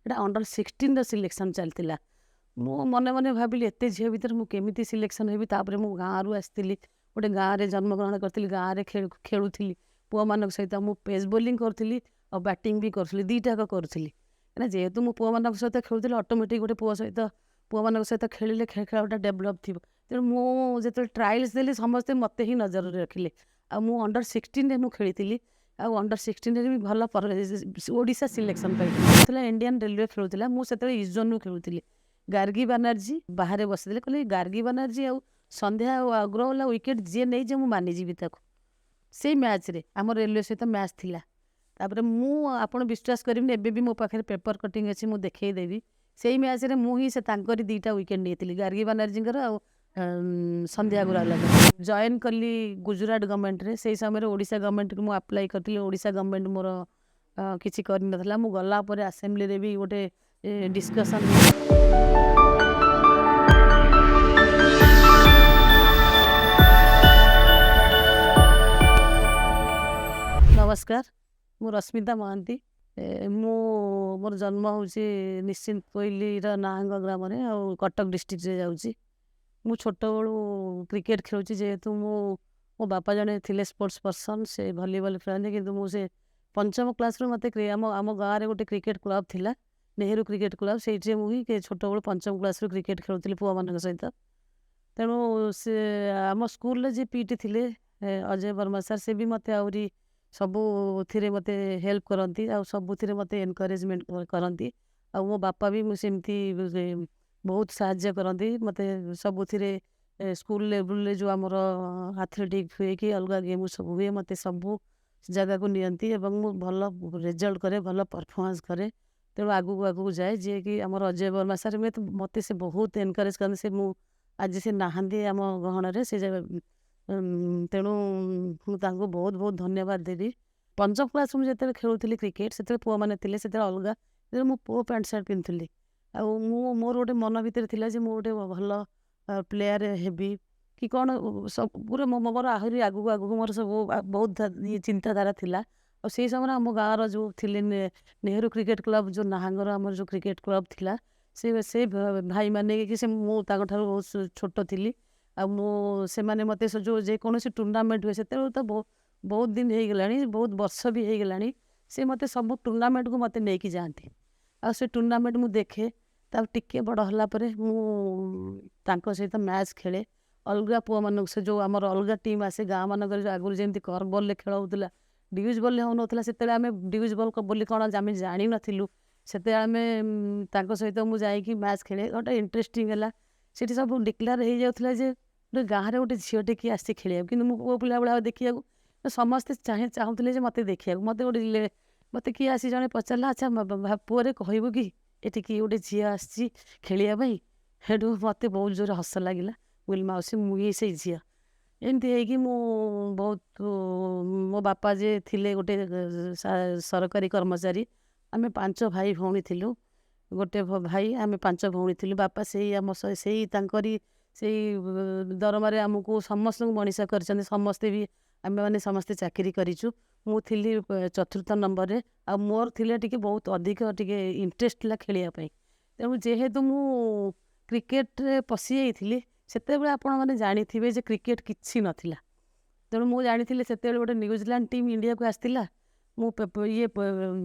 ଏଇଟା under 16ର selection ଚାଲିଥିଲା। ମୁଁ ମନେ ମନେ ଭାବିଲି, ଏତେ ଝିଅ ଭିତରେ ମୁଁ କେମିତି ସିଲେକ୍ସନ୍ ହେବି? ତାପରେ ମୁଁ ଗାଁରୁ ଆସିଥିଲି, ଗୋଟେ ଗାଁରେ ଜନ୍ମଗ୍ରହଣ କରିଥିଲି, ଗାଁରେ ଖେଳୁଥିଲି ପୁଅମାନଙ୍କ ସହିତ। ମୁଁ ପେସ୍ ବୋଲିଂ କରୁଥିଲି ଆଉ ବ୍ୟାଟିଂ ବି କରୁଥିଲି, ଦୁଇଟାକ କରୁଥିଲି। କାହିଁକିନା ଯେହେତୁ ମୁଁ ପୁଅମାନଙ୍କ ସହିତ ଖେଳୁଥିଲି, ଅଟୋମେଟିକ୍ ଗୋଟେ ପୁଅ ସହିତ, ପୁଅମାନଙ୍କ ସହିତ ଖେଳିଲେ ଖେଳଟା ଡେଭଲପ୍ ଥିବ। ତେଣୁ ମୁଁ ଯେତେବେଳେ ଟ୍ରାଏଲ୍ସ ଦେଲି, ସମସ୍ତେ ମୋତେ ହିଁ ନଜରରେ ରଖିଲେ। ଆଉ ମୁଁ ଅଣ୍ଡର 16ରେ ମୁଁ ଖେଳିଥିଲି ଆଉ ଅଣ୍ଡର 16ରେ ବି ଭଲ ଓଡ଼ିଶା ସିଲେକ୍ସନ୍ ପାଇଥିଲି। ଇଣ୍ଡିଆନ୍ ରେଲୱେ ଖେଳୁଥିଲା, ମୁଁ ସେତେବେଳେ ଇଷ୍ଟ ଜୋନ୍ରୁ ଖେଳୁଥିଲି। ଗାର୍ଗୀ ବାନାର୍ଜୀ ବାହାରେ ବସିଥିଲେ। କହିଲେ, ଗାର୍ଗୀ ବାନାର୍ଜୀ ଆଉ ସନ୍ଧ୍ୟା ଆଉ ଅଗ୍ରୱାଲା ୱିକେଟ୍ ଯିଏ ନେଇଯିବ, ମୁଁ ମାନିଯିବି ତାକୁ। ସେଇ ମ୍ୟାଚ୍ରେ ଆମ ରେଲୱେ ସହିତ ମ୍ୟାଚ୍ ଥିଲା। ତାପରେ ମୁଁ, ଆପଣ ବିଶ୍ୱାସ କରିବେନି, ଏବେ ବି ମୋ ପାଖରେ ପେପର୍ କଟିଂ ଅଛି, ମୁଁ ଦେଖେଇଦେବି। ସେଇ ମ୍ୟାଚ୍ରେ ମୁଁ ହିଁ ସେ ତାଙ୍କରି ଦୁଇଟା ୱିକେଟ୍ ନେଇଥିଲି, ଗାର୍ଗୀ ବାନାର୍ଜୀଙ୍କର ଆଉ ସନ୍ଧ୍ୟା ଅଗ୍ରୱାଲାଙ୍କର। ଜଏନ୍ କଲି ଗୁଜୁରାଟ ଗଭର୍ଣ୍ଣମେଣ୍ଟରେ। ସେଇ ସମୟରେ ଓଡ଼ିଶା ଗଭର୍ଣ୍ଣମେଣ୍ଟକୁ ମୁଁ ଆପ୍ଲାଏ କରିଥିଲି। ଓଡ଼ିଶା ଗଭର୍ଣ୍ଣମେଣ୍ଟ ମୋର କିଛି କରିନଥିଲା। ମୁଁ ଗଲା ପରେ ଆସେମ୍ବଲିରେ ବି ଗୋଟେ ଡିସ୍କସନ୍। ନମସ୍କାର, ମୁଁ ରଶ୍ମିତା ମହାନ୍ତି। ମୁଁ ମୋର ଜନ୍ମ ହେଉଛି ନିଶ୍ଚିନ୍ତ କୋଇଲିର ନାହାଙ୍ଗ ଗ୍ରାମରେ ଆଉ କଟକ ଡିଷ୍ଟ୍ରିକ୍ଟରେ ଯାଉଛି। ମୁଁ ଛୋଟବେଳୁ କ୍ରିକେଟ ଖେଳୁଛି। ଯେହେତୁ ମୁଁ ମୋ ବାପା ଜଣେ ଥିଲେ ସ୍ପୋର୍ଟସ୍ ପର୍ସନ୍, ସେ ଭଲିବଲ୍ ଖେଳନ୍ତି। କିନ୍ତୁ ମୁଁ ସେ ପଞ୍ଚମ କ୍ଲାସ୍ରୁ ମୋତେ ଆମ ଗାଁରେ ଗୋଟେ କ୍ରିକେଟ କ୍ଲବ୍ ଥିଲା, ନେହେରୁ କ୍ରିକେଟ କ୍ଲବ୍, ସେଇଥିରେ ମୁଁ ହିଁ ଛୋଟବେଳୁ ପଞ୍ଚମ କ୍ଲାସ୍ରୁ କ୍ରିକେଟ ଖେଳୁଥିଲି ପୁଅମାନଙ୍କ ସହିତ। ତେଣୁ ସେ ଆମ ସ୍କୁଲରେ ଯିଏ ପିଟି ଥିଲେ, ଅଜୟ ବର୍ମା ସାର୍, ସେ ବି ମୋତେ ଆହୁରି ସବୁଥିରେ ମୋତେ ହେଲ୍ପ କରନ୍ତି ଆଉ ସବୁଥିରେ ମୋତେ ଏନକରେଜମେଣ୍ଟ କରନ୍ତି। ଆଉ ମୋ ବାପା ବି ମୁଁ ସେମିତି ବହୁତ ସାହାଯ୍ୟ କରନ୍ତି ମୋତେ ସବୁଥିରେ। ସ୍କୁଲ ଲେବୁଲରେ ଯେଉଁ ଆମର ଆଥଲେଟିକ୍ ହୁଏ କି ଅଲଗା ଗେମ୍ ସବୁ ହୁଏ, ମୋତେ ସବୁ ଜାଗାକୁ ନିଅନ୍ତି ଏବଂ ମୁଁ ଭଲ ରେଜଲ୍ଟ କରେ, ଭଲ ପରଫର୍ମାନ୍ସ କରେ, ତେଣୁ ଆଗକୁ ଆଗକୁ ଯାଏ। ଯିଏକି ଆମର ଅଜୟ ବର୍ମା ସାର୍, ମୋତେ ସେ ବହୁତ ଏନକରେଜ କରନ୍ତି। ସେ ମୁଁ ଆଜି ସେ ନାହାନ୍ତି ଆମ ଗହଣରେ ସେ। ତେଣୁ ମୁଁ ତାଙ୍କୁ ବହୁତ ବହୁତ ଧନ୍ୟବାଦ ଦେବି। ପଞ୍ଚମ କ୍ଲାସ୍ ମୁଁ ଯେତେବେଳେ ଖେଳୁଥିଲି କ୍ରିକେଟ, ସେତେବେଳେ ପୁଅମାନେ ଥିଲେ, ସେତେବେଳେ ଅଲଗା। ସେତେବେଳେ ମୁଁ ପୁଅ ପ୍ୟାଣ୍ଟ ସାର୍ଟ ପିନ୍ଧୁଥିଲି ଆଉ ମୁଁ ମୋର ଗୋଟେ ମନ ଭିତରେ ଥିଲା ଯେ ମୁଁ ଗୋଟେ ଭଲ ପ୍ଲେୟାର ହେବି କି କ'ଣ ସବୁ। ପୁରା ମୋର ଆହୁରି ଆଗକୁ ଆଗକୁ ମୋର ସବୁ ବହୁତ ଇଏ ଚିନ୍ତାଧାରା ଥିଲା। ଆଉ ସେଇ ସମୟରେ ଆମ ଗାଁର ଯେଉଁ ଥିଲେ ନେହେରୁ କ୍ରିକେଟ କ୍ଲବ୍, ଯେଉଁ ନାହାଙ୍ଗର ଆମର ଯେଉଁ କ୍ରିକେଟ କ୍ଲବ୍ ଥିଲା, ସେ ଭାଇମାନେ କି ସେ, ମୁଁ ତାଙ୍କଠାରୁ ବହୁତ ଛୋଟ ଥିଲି। ଆଉ ମୁଁ ସେମାନେ ମୋତେ ସେ ଯେଉଁ ଯେକୌଣସି ଟୁର୍ଣ୍ଣାମେଣ୍ଟ ହୁଏ, ସେତେବେଳେ ତ ବହୁତ ଦିନ ହେଇଗଲାଣି, ବହୁତ ବର୍ଷ ବି ହେଇଗଲାଣି, ସେ ମୋତେ ସବୁ ଟୁର୍ଣ୍ଣାମେଣ୍ଟକୁ ମୋତେ ନେଇକି ଯାଆନ୍ତି ଆଉ ସେ ଟୁର୍ଣ୍ଣାମେଣ୍ଟ ମୁଁ ଦେଖେ। ତାପରେ ଟିକେ ବଡ଼ ହେଲା ପରେ ମୁଁ ତାଙ୍କ ସହିତ ମ୍ୟାଚ୍ ଖେଳେ ଅଲଗା ପୁଅମାନଙ୍କ। ସେ ଯେଉଁ ଆମର ଅଲଗା ଟିମ୍ ଆସେ ଗାଁ ମାନଙ୍କରେ, ଯେଉଁ ଆଗରୁ ଯେମିତି କର୍ଭ ବଲ୍ରେ ଖେଳ ହେଉଥିଲା, ଡ୍ୟୁଜ୍ ବଲ୍ରେ ହେଉନଥିଲା। ସେତେବେଳେ ଆମେ ଡ୍ୟୁଜ୍ ବଲ୍ ବୋଲି କ'ଣ ଆମେ ଜାଣିନଥିଲୁ। ସେତେବେଳେ ଆମେ ତାଙ୍କ ସହିତ ମୁଁ ଯାଇକି ମ୍ୟାଚ୍ ଖେଳେ। ଗୋଟେ ଇଣ୍ଟରେଷ୍ଟିଂ ହେଲା, ସେଠି ସବୁ ଡିକ୍ଲେୟାର ହେଇଯାଉଥିଲା ଯେ ଗୋଟେ ଗାଁରେ ଗୋଟେ ଝିଅଟେ କିଏ ଆସିଛି ଖେଳିବାକୁ। କିନ୍ତୁ ମୁଁ ପୁଅ ପିଲା ଭଳିଆ ଦେଖିବାକୁ, ସମସ୍ତେ ଚାହୁଁଥିଲେ ଯେ ମୋତେ ଦେଖିବାକୁ। ମୋତେ ଗୋଟେ ମୋତେ କିଏ ଆସି ଜଣେ ପଚାରିଲା, "ଆଚ୍ଛା ପୁଅରେ, କହିବୁ କି ଏଠି କିଏ ଗୋଟେ ଝିଅ ଆସିଛି ଖେଳିବା ପାଇଁ?" ସେଠୁ ମୋତେ ବହୁତ ଜୋରେ ହସ ଲାଗିଲା। ମୁଁ କହିଲି, "ମାଉସୀ, ମୁଁ ହିଁ ସେଇ ଝିଅ।" ଏମିତି ହେଇକି ମୁଁ ବହୁତ, ମୋ ବାପା ଯେ ଥିଲେ ଗୋଟେ ସରକାରୀ କର୍ମଚାରୀ। ଆମେ ପାଞ୍ଚ ଭାଇ ଭଉଣୀ ଥିଲୁ। ଗୋଟେ ଭାଇ, ଆମେ ପାଞ୍ଚ ଭଉଣୀ ଥିଲୁ। ବାପା ସେଇ ଆମ ସେଇ ତାଙ୍କରି ସେଇ ଦରମାରେ ଆମକୁ ସମସ୍ତଙ୍କୁ ମଣିଷ କରିଛନ୍ତି। ସମସ୍ତେ ବି ଆମେମାନେ ସମସ୍ତେ ଚାକିରି କରିଛୁ। ମୁଁ ଥିଲି ଚତୁର୍ଥ ନମ୍ବରରେ ଆଉ ମୋର ଥିଲା ଟିକେ ବହୁତ ଅଧିକ ଟିକେ ଇଣ୍ଟରେଷ୍ଟ ଥିଲା ଖେଳିବା ପାଇଁ। ତେଣୁ ଯେହେତୁ ମୁଁ କ୍ରିକେଟରେ ପଶିଯାଇଥିଲି, ସେତେବେଳେ ଆପଣମାନେ ଜାଣିଥିବେ ଯେ କ୍ରିକେଟ କିଛି ନଥିଲା। ତେଣୁ ମୁଁ ଜାଣିଥିଲି, ସେତେବେଳେ ଗୋଟେ ନ୍ୟୁଜିଲାଣ୍ଡ ଟିମ୍ ଇଣ୍ଡିଆକୁ ଆସିଥିଲା। ମୁଁ ଇଏ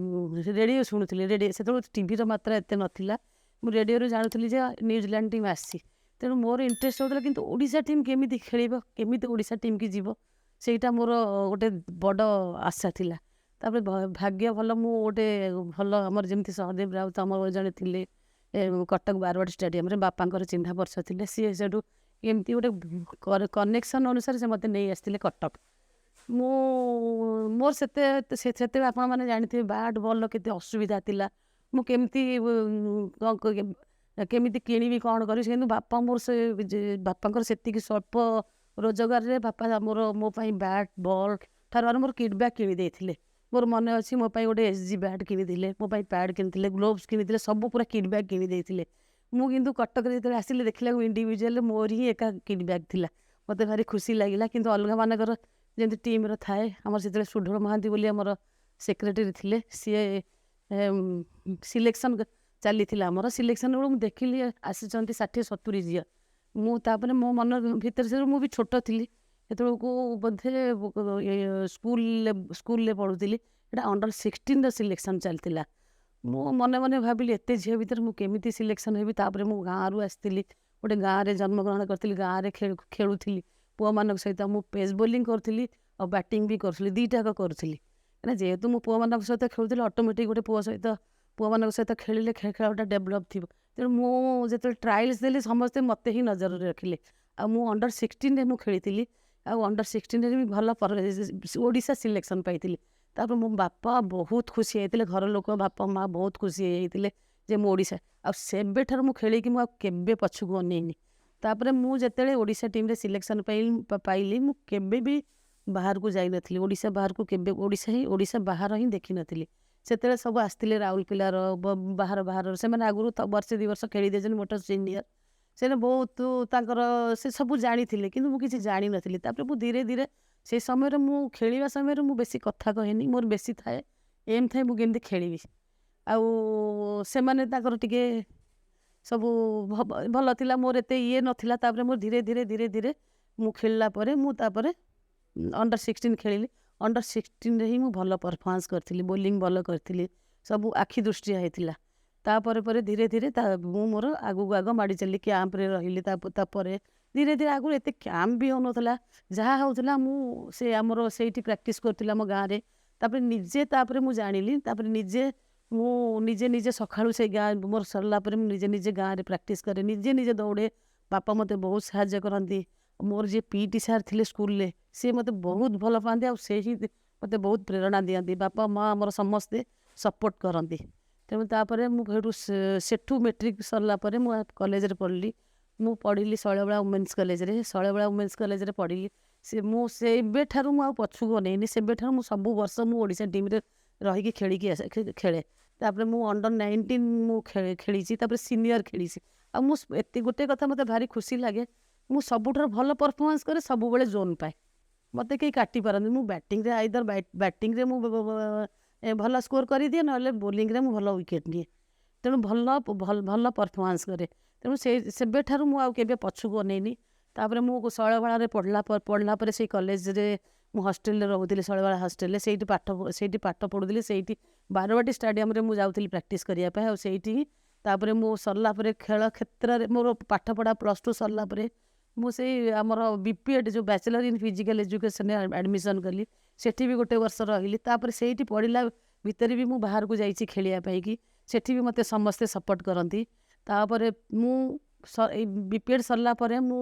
ରେଡ଼ିଓ ଶୁଣୁଥିଲି, ରେଡ଼ିଓ। ସେତେବେଳେ ଟିଭିର ମାତ୍ରା ଏତେ ନଥିଲା। ମୁଁ ରେଡ଼ିଓରୁ ଜାଣୁଥିଲି ଯେ ନ୍ୟୁଜିଲାଣ୍ଡ ଟିମ୍ ଆସିଛି। ତେଣୁ ମୋର ଇଣ୍ଟରେଷ୍ଟ ହେଉଥିଲା, କିନ୍ତୁ ଓଡ଼ିଶା ଟିମ୍ କେମିତି ଖେଳିବ, କେମିତି ଓଡ଼ିଶା ଟିମ୍କି ଯିବ, ସେଇଟା ମୋର ଗୋଟେ ବଡ଼ ଆଶା ଥିଲା। ତାପରେ ଭାଗ୍ୟ ଭଲ, ମୁଁ ଗୋଟେ ଭଲ ଆମର ଯେମିତି ସହଦେବ ରାଉତ ଆମର ଜଣେ ଥିଲେ କଟକ ବାରବାଟୀ ଷ୍ଟାଡ଼ିୟମରେ, ବାପାଙ୍କର ଚିହ୍ନା ପରିଚୟ ଥିଲେ। ସିଏ ସେଠୁ ଏମିତି ଗୋଟେ କନେକ୍ସନ୍ ଅନୁସାରେ ସେ ମୋତେ ନେଇ ଆସିଥିଲେ କଟକ। ମୁଁ ମୋର ସେତେ ସେତେବେଳେ ଆପଣମାନେ ଜାଣିଥିବେ ବ୍ୟାଟ୍ ବଲ୍ର କେତେ ଅସୁବିଧା ଥିଲା। ମୁଁ କେମିତି କ'ଣ କେମିତି କିଣିବି, କ'ଣ କରିବି? କିନ୍ତୁ ବାପା ମୋର ସେ ବାପାଙ୍କର ସେତିକି ସ୍ୱଳ୍ପ ରୋଜଗାରରେ ବାପା ମୋର ମୋ ପାଇଁ ବ୍ୟାଟ୍ ବଲ୍ ଠାରୁ ଆରମ୍ଭ ମୋର କିଟ୍ ବ୍ୟାଗ୍ କିଣି ଦେଇଥିଲେ। ମୋର ମନେ ଅଛି, ମୋ ପାଇଁ ଗୋଟେ ଏସ୍ ଜି ବ୍ୟାଟ୍ କିଣିଥିଲେ, ମୋ ପାଇଁ ପ୍ୟାଡ଼୍ କିଣିଥିଲେ, ଗ୍ଲୋଭ୍ସ କିଣିଥିଲେ, ସବୁ ପୁରା କିଟ୍ ବ୍ୟାଗ୍ କିଣି ଦେଇଥିଲେ। ମୁଁ କିନ୍ତୁ କଟକରେ ଯେତେବେଳେ ଆସିଲି, ଦେଖିଲାକୁ ଇଣ୍ଡିଭିଜୁଆଲି ମୋର ହିଁ ଏକା କିଟ୍ ବ୍ୟାଗ୍ ଥିଲା। ମୋତେ ଭାରି ଖୁସି ଲାଗିଲା। କିନ୍ତୁ ଅଲଗା ମାନଙ୍କର ଯେମିତି ଟିମ୍ର ଥାଏ, ଆମର ସେତେବେଳେ ସୁଢଳ ମହାନ୍ତି ବୋଲି ଆମର ସେକ୍ରେଟାରୀ ଥିଲେ, ସିଏ ସିଲେକ୍ସନ୍ ଚାଲିଥିଲା ଆମର। ସିଲେକ୍ସନ୍ ବେଳକୁ ମୁଁ ଦେଖିଲି ଆସିଛନ୍ତି 60-70 ଝିଅ। ମୁଁ ତାପରେ ମୋ ମନ ଭିତରେ, ସେ ମୁଁ ବି ଛୋଟ ଥିଲି ସେତେବେଳକୁ, ବୋଧେ ସ୍କୁଲରେ ପଢ଼ୁଥିଲି। ଏଇଟା ଅଣ୍ଡର 16ର ସିଲେକ୍ସନ୍ ଚାଲିଥିଲା। ମୁଁ ମନେ ମନେ ଭାବିଲି, ଏତେ ଝିଅ ଭିତରେ ମୁଁ କେମିତି ସିଲେକ୍ସନ୍ ହେବି? ତାପରେ ମୁଁ ଗାଁରୁ ଆସିଥିଲି, ଗୋଟେ ଗାଁରେ ଜନ୍ମଗ୍ରହଣ କରିଥିଲି, ଗାଁରେ ଖେଳୁଥିଲି ପୁଅମାନଙ୍କ ସହିତ। ମୁଁ ପେସ୍ ବୋଲିଂ କରୁଥିଲି ଆଉ ବ୍ୟାଟିଂ ବି କରୁଥିଲି, ଦୁଇଟାକ କରୁଥିଲି। କାହିଁକିନା ଯେହେତୁ ମୁଁ ପୁଅମାନଙ୍କ ସହିତ ଖେଳୁଥିଲି, ଅଟୋମେଟିକ୍ ଗୋଟେ ପୁଅ ସହିତ, ପୁଅମାନଙ୍କ ସହିତ ଖେଳିଲେ ଖେଳଟା ଡେଭଲପ୍ ଥିବ। ତେଣୁ ମୁଁ ଯେତେବେଳେ ଟ୍ରାଏଲ୍ସ ଦେଲି, ସମସ୍ତେ ମୋତେ ହିଁ ନଜରରେ ରଖିଲେ। ଆଉ ମୁଁ ଅଣ୍ଡର 16ରେ ମୁଁ ଖେଳିଥିଲି ଆଉ ଅଣ୍ଡର 16ରେ ବି ଭଲ ଓଡ଼ିଶା ସିଲେକ୍ସନ୍ ପାଇଥିଲି। ତାପରେ ମୋ ବାପା ବହୁତ ଖୁସି ହେଇଯାଇଥିଲେ, ଘର ଲୋକ, ବାପା ମା ବହୁତ ଖୁସି ହେଇଯାଇଥିଲେ ଯେ ମୁଁ ଓଡ଼ିଶା। ଆଉ ସେବେଠାରୁ ମୁଁ ଖେଳିକି ମୁଁ ଆଉ କେବେ ପଛକୁ ଅନେଇନି। ତାପରେ ମୁଁ ଯେତେବେଳେ ଓଡ଼ିଶା ଟିମ୍ରେ ସିଲେକ୍ସନ୍ ପାଇଲି, ମୁଁ କେବେ ବି ବାହାରକୁ ଯାଇନଥିଲି, ଓଡ଼ିଶା ବାହାରକୁ କେବେ, ଓଡ଼ିଶା ହିଁ, ଓଡ଼ିଶା ବାହାର ହିଁ ଦେଖିନଥିଲି। ସେତେବେଳେ ସବୁ ଆସିଥିଲେ ରାଉରକେଲାର, ବାହାର ବାହାରର। ସେମାନେ ଆଗରୁ ବର୍ଷେ 2 ବର୍ଷ ଖେଳି ଦେଇଛନ୍ତି, ମୋଠୁ ସିନିୟର। ସେମାନେ ବହୁତ ତାଙ୍କର ସେ ସବୁ ଜାଣିଥିଲେ, କିନ୍ତୁ ମୁଁ କିଛି ଜାଣିନଥିଲି। ତାପରେ ମୁଁ ଧୀରେ ଧୀରେ, ସେଇ ସମୟରେ ମୁଁ ଖେଳିବା ସମୟରେ ମୁଁ ବେଶୀ କଥା କହେନି। ମୋର ବେଶୀ ଥାଏ, ଏମ୍ ଥାଏ ମୁଁ କେମିତି ଖେଳିବି। ଆଉ ସେମାନେ ତାଙ୍କର ଟିକେ ସବୁ ଭଲ ଥିଲା, ମୋର ଏତେ ଇଏ ନଥିଲା। ତାପରେ ମୁଁ ଧୀରେ ଧୀରେ ଧୀରେ ଧୀରେ ମୁଁ ଖେଳିଲା ପରେ ମୁଁ ତାପରେ ଅଣ୍ଡର 16 ଖେଳିଲି। ଅଣ୍ଡର 16ରେ ହିଁ ମୁଁ ଭଲ ପରଫର୍ମାନ୍ସ କରିଥିଲି, ବୋଲିଂ ଭଲ କରିଥିଲି, ସବୁ ଆଖି ଦୃଷ୍ଟିଆ ହେଇଥିଲା। ତାପରେ ପରେ ଧୀରେ ଧୀରେ ତା ମୁଁ ମୋର ଆଗକୁ ଆଗ ମାଡ଼ି ଚାଲିଲି, କ୍ୟାମ୍ପରେ ରହିଲି। ତାପରେ ଧୀରେ ଧୀରେ, ଆଗରୁ ଏତେ କ୍ୟାମ୍ପ ବି ହେଉନଥିଲା, ଯାହା ହେଉଥିଲା ମୁଁ ସେ ଆମର ସେଇଠି ପ୍ରାକ୍ଟିସ୍ କରୁଥିଲି ଆମ ଗାଁରେ। ତାପରେ ନିଜେ, ତାପରେ ମୁଁ ଜାଣିଲି, ତାପରେ ନିଜେ ମୁଁ ନିଜେ ନିଜେ ସକାଳୁ ସେଇ ଗାଁ ମୋର ସରିଲା ପରେ ମୁଁ ନିଜେ ନିଜେ ଗାଁରେ ପ୍ରାକ୍ଟିସ୍ କରେ, ନିଜେ ନିଜେ ଦୌଡ଼େ। ବାପା ମୋତେ ବହୁତ ସାହାଯ୍ୟ କରନ୍ତି। ମୋର ଯିଏ ପିଟି ସାର୍ ଥିଲେ ସ୍କୁଲରେ, ସିଏ ମୋତେ ବହୁତ ଭଲ ପାଆନ୍ତି ଆଉ ସେ ହିଁ ମୋତେ ବହୁତ ପ୍ରେରଣା ଦିଅନ୍ତି। ବାପା ମା ଆମର ସମସ୍ତେ ସପୋର୍ଟ କରନ୍ତି। ତେଣୁ ତାପରେ ମୁଁ ସେଠୁ ମେଟ୍ରିକ୍ ସରିଲା ପରେ ମୁଁ କଲେଜରେ ପଢ଼ିଲି। ମୁଁ ପଢ଼ିଲି ଶୈଳବାଳା ଓମେନ୍ସ କଲେଜରେ। ଶୈଳବାଳା ଓମେନ୍ସ କଲେଜରେ ପଢ଼ିଲି। ସେ ମୁଁ ସେବେଠାରୁ ମୁଁ ଆଉ ପଛକୁ ଅନେଇନି। ସେବେଠାରୁ ମୁଁ ସବୁ ବର୍ଷ ମୁଁ ଓଡ଼ିଶା ଟିମ୍ରେ ରହିକି ଖେଳିକି ଆସେ, ଖେଳେ। ତାପରେ ମୁଁ ଅଣ୍ଡର 19 ମୁଁ ଖେଳିଛି, ତାପରେ ସିନିୟର ଖେଳିଛି। ଆଉ ମୁଁ ଏତେ ଗୋଟେ କଥା ମୋତେ ଭାରି ଖୁସି ଲାଗେ, ମୁଁ ସବୁଠାରୁ ଭଲ ପରଫର୍ମାନ୍ସ କରେ, ସବୁବେଳେ ଜୋନ୍ ପାଏ, ମୋତେ କେହି କାଟି ପାରନ୍ତି। ମୁଁ ବ୍ୟାଟିଂରେ, ଆଇଦର ବ୍ୟାଟିଂରେ ମୁଁ ଭଲ ସ୍କୋର କରିଦିଏ, ନହେଲେ ବୋଲିଂରେ ମୁଁ ଭଲ ୱିକେଟ୍ ନିଏ। ତେଣୁ ଭଲ ଭଲ ପରଫର୍ମାନ୍ସ କରେ। ତେଣୁ ସେ ସେବେଠାରୁ ମୁଁ ଆଉ କେବେ ପଛକୁ ଅନେଇନି। ତାପରେ ମୁଁ ଶୈଳବାଳାରେ ପଢ଼ିଲା ପରେ ସେଇ କଲେଜରେ ମୁଁ ହଷ୍ଟେଲରେ ରହୁଥିଲି, ଶୈଳବାଳା ହଷ୍ଟେଲରେ। ସେଇଠି ପାଠ ପଢ଼ୁଥିଲି। ସେଇଠି ବାରବାଟୀ ଷ୍ଟାଡ଼ିୟମରେ ମୁଁ ଯାଉଥିଲି ପ୍ରାକ୍ଟିସ୍ କରିବା ପାଇଁ। ଆଉ ସେଇଠି ହିଁ ତାପରେ ମୁଁ ସରିଲା ପରେ ଖେଳ କ୍ଷେତ୍ରରେ ମୋର ପାଠପଢ଼ା +2 ସରିଲା ପରେ ମୁଁ ସେଇ ଆମର ବିପିଏଡ଼୍, ଯେଉଁ ବ୍ୟାଚଲର ଇନ୍ ଫିଜିକାଲ୍ ଏଜୁକେସନରେ ଆଡ଼ମିସନ୍ କଲି। ସେଠି ବି ଗୋଟେ ବର୍ଷ ରହିଲି। ତାପରେ ସେଇଠି ପଢ଼ିଲା ଭିତରେ ବି ମୁଁ ବାହାରକୁ ଯାଇଛି ଖେଳିବା ପାଇଁକି। ସେଠି ବି ମୋତେ ସମସ୍ତେ ସପୋର୍ଟ କରନ୍ତି। ତାପରେ ମୁଁ ଏଇ ବିପିଏଡ଼୍ ସରିଲା ପରେ ମୁଁ